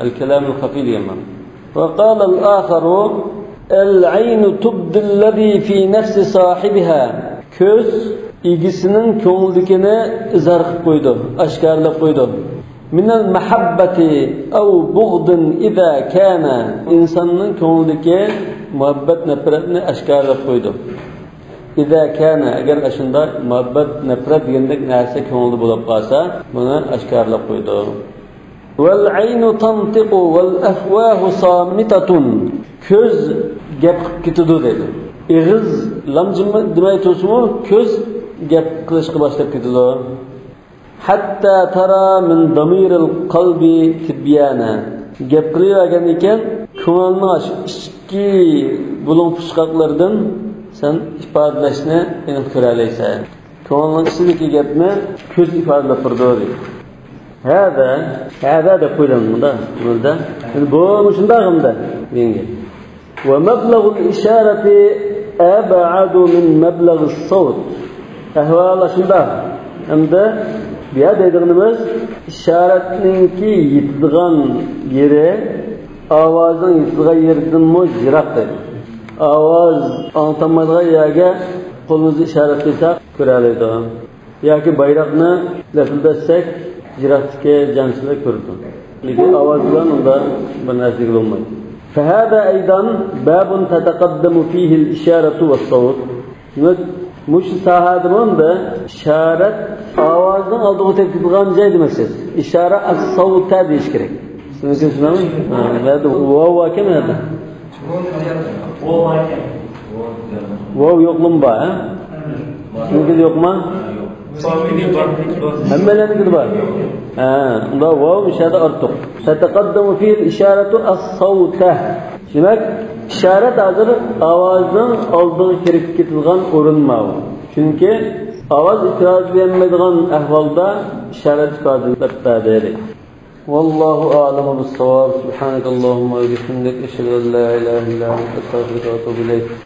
الكلام الخفي دېگەن مانا. وقال الآخر العين تبدي الذي في نفس صاحبها. كۆز ئىگىسىنىڭ كۆڭلىدىكىنى ئىزھار قىلىپ قويىدۇ، ئاشكارىلاپ قويىدۇ. من المحبة أو بغض إذا كان. ئىنساننىڭ كۆڭلىدىكى مۇھەببەت، نەپرەتنى ئاشكارىلاپ قويىدۇ. إذا كان، ئەگەر ئاشۇنداق مۇھەببەت، نەپرەت دېگەندەك نەرسە كۆڭلىدە بولۇپ قالسا، بۇنى ئاشكارىلاپ قويىدۇ. والعين تنطق والأفواه صامتة. كۆز گەپ قىلىپ كېتىدۇ دەيدۇ. ئېغىز لام جىم دېمەي تۇرسىمۇ، كۆز گەپ قىلىشقا باشلاپ كېتىدۇ. حتى ترى من ضمير القلب تبيانا. گەپ قىلىۋەرگەندىن كېيىن، كۆڭۈلنىڭ ئاشۇ ئىچكى بۇلۇڭ پۇچقاقلىرىدىن سەن ئىپادىلەشنى ئېنىق كۆرەلەيسەن. كۆڭۈلنىڭ ئىچىدىكى گەپنى كۆز ئىپادىلەپ تۇرىدۇ دەيدۇ. ھەزا، ھەزا دەپ قويۇلغان بۇندا، بۇندا. يەنى بۇ مۇشۇنداق ئەمدى دېگەن گەپ. ومبلغ الإشارة أبعد من مبلغ الصوت. ئەھۋال شۇنداق. ئەمدى بۇ يەردە دەيدىغىنىمىز، ئىشارەتنىڭكى يېتىدىغان يېرى ئاۋازنىڭ يېتىدىغان يېرىدىنمۇ يىراق دەيدۇ. ئاۋاز ئاڭلىتالمايدىغان يەرگە قولىمىزنى ئىشارەت قىلساق كۆرەلەيدۇ. ياكى بايراقنى لەپىلدەتسەك، يىراقتىكى جەڭچىلەر كۆرىدۇ. لېكىن ئاۋاز بىلەن ئۇندا بىر نەرسە دېگىلى بولمايدۇ. فهذا أيضا باب تتقدم فيه الإشارة والصوت. دېمەك، مۇشۇ ساھەدىمۇ ئەمدى ئىشارەت ئاۋازنىڭ ئالدىغا ئۆتۈپ كېتىدىغان جاي دېمەكچى. ئىشارە ئەس-سەۋتە دېيىش كېرەك. سىزنىڭكى شۇنداقمۇ؟ ھە، بۇ يەردە ۋاۋ باركەن بۇ يەردە. ۋاۋ يوقلىما بار، ھە؟ سىزنىڭكىدە يوقما؟ ھەممەيلەننىڭكىدە بار. ھە، ئۇندا ۋاۋ ئىشارەت ئارتۇق. تتقدم فيه الإشارة الصوت. دېمەك، ئىشارەت ھازىر ئاۋازنىڭ ئالدىغا كىرىپ كېتىدىغان ئورۇن ماۋۇ. چۈنكى ئاۋاز ئىپادىلىيەلمەيدىغان ئەھۋالدا ئىشارەت ئىپادىلىنىپ بەردى. والله أعلم بالصواب. سبحانك اللهم وبحمدك، أشهد أن لا إله إلا أنت، أستغفرك وأتوب إليك.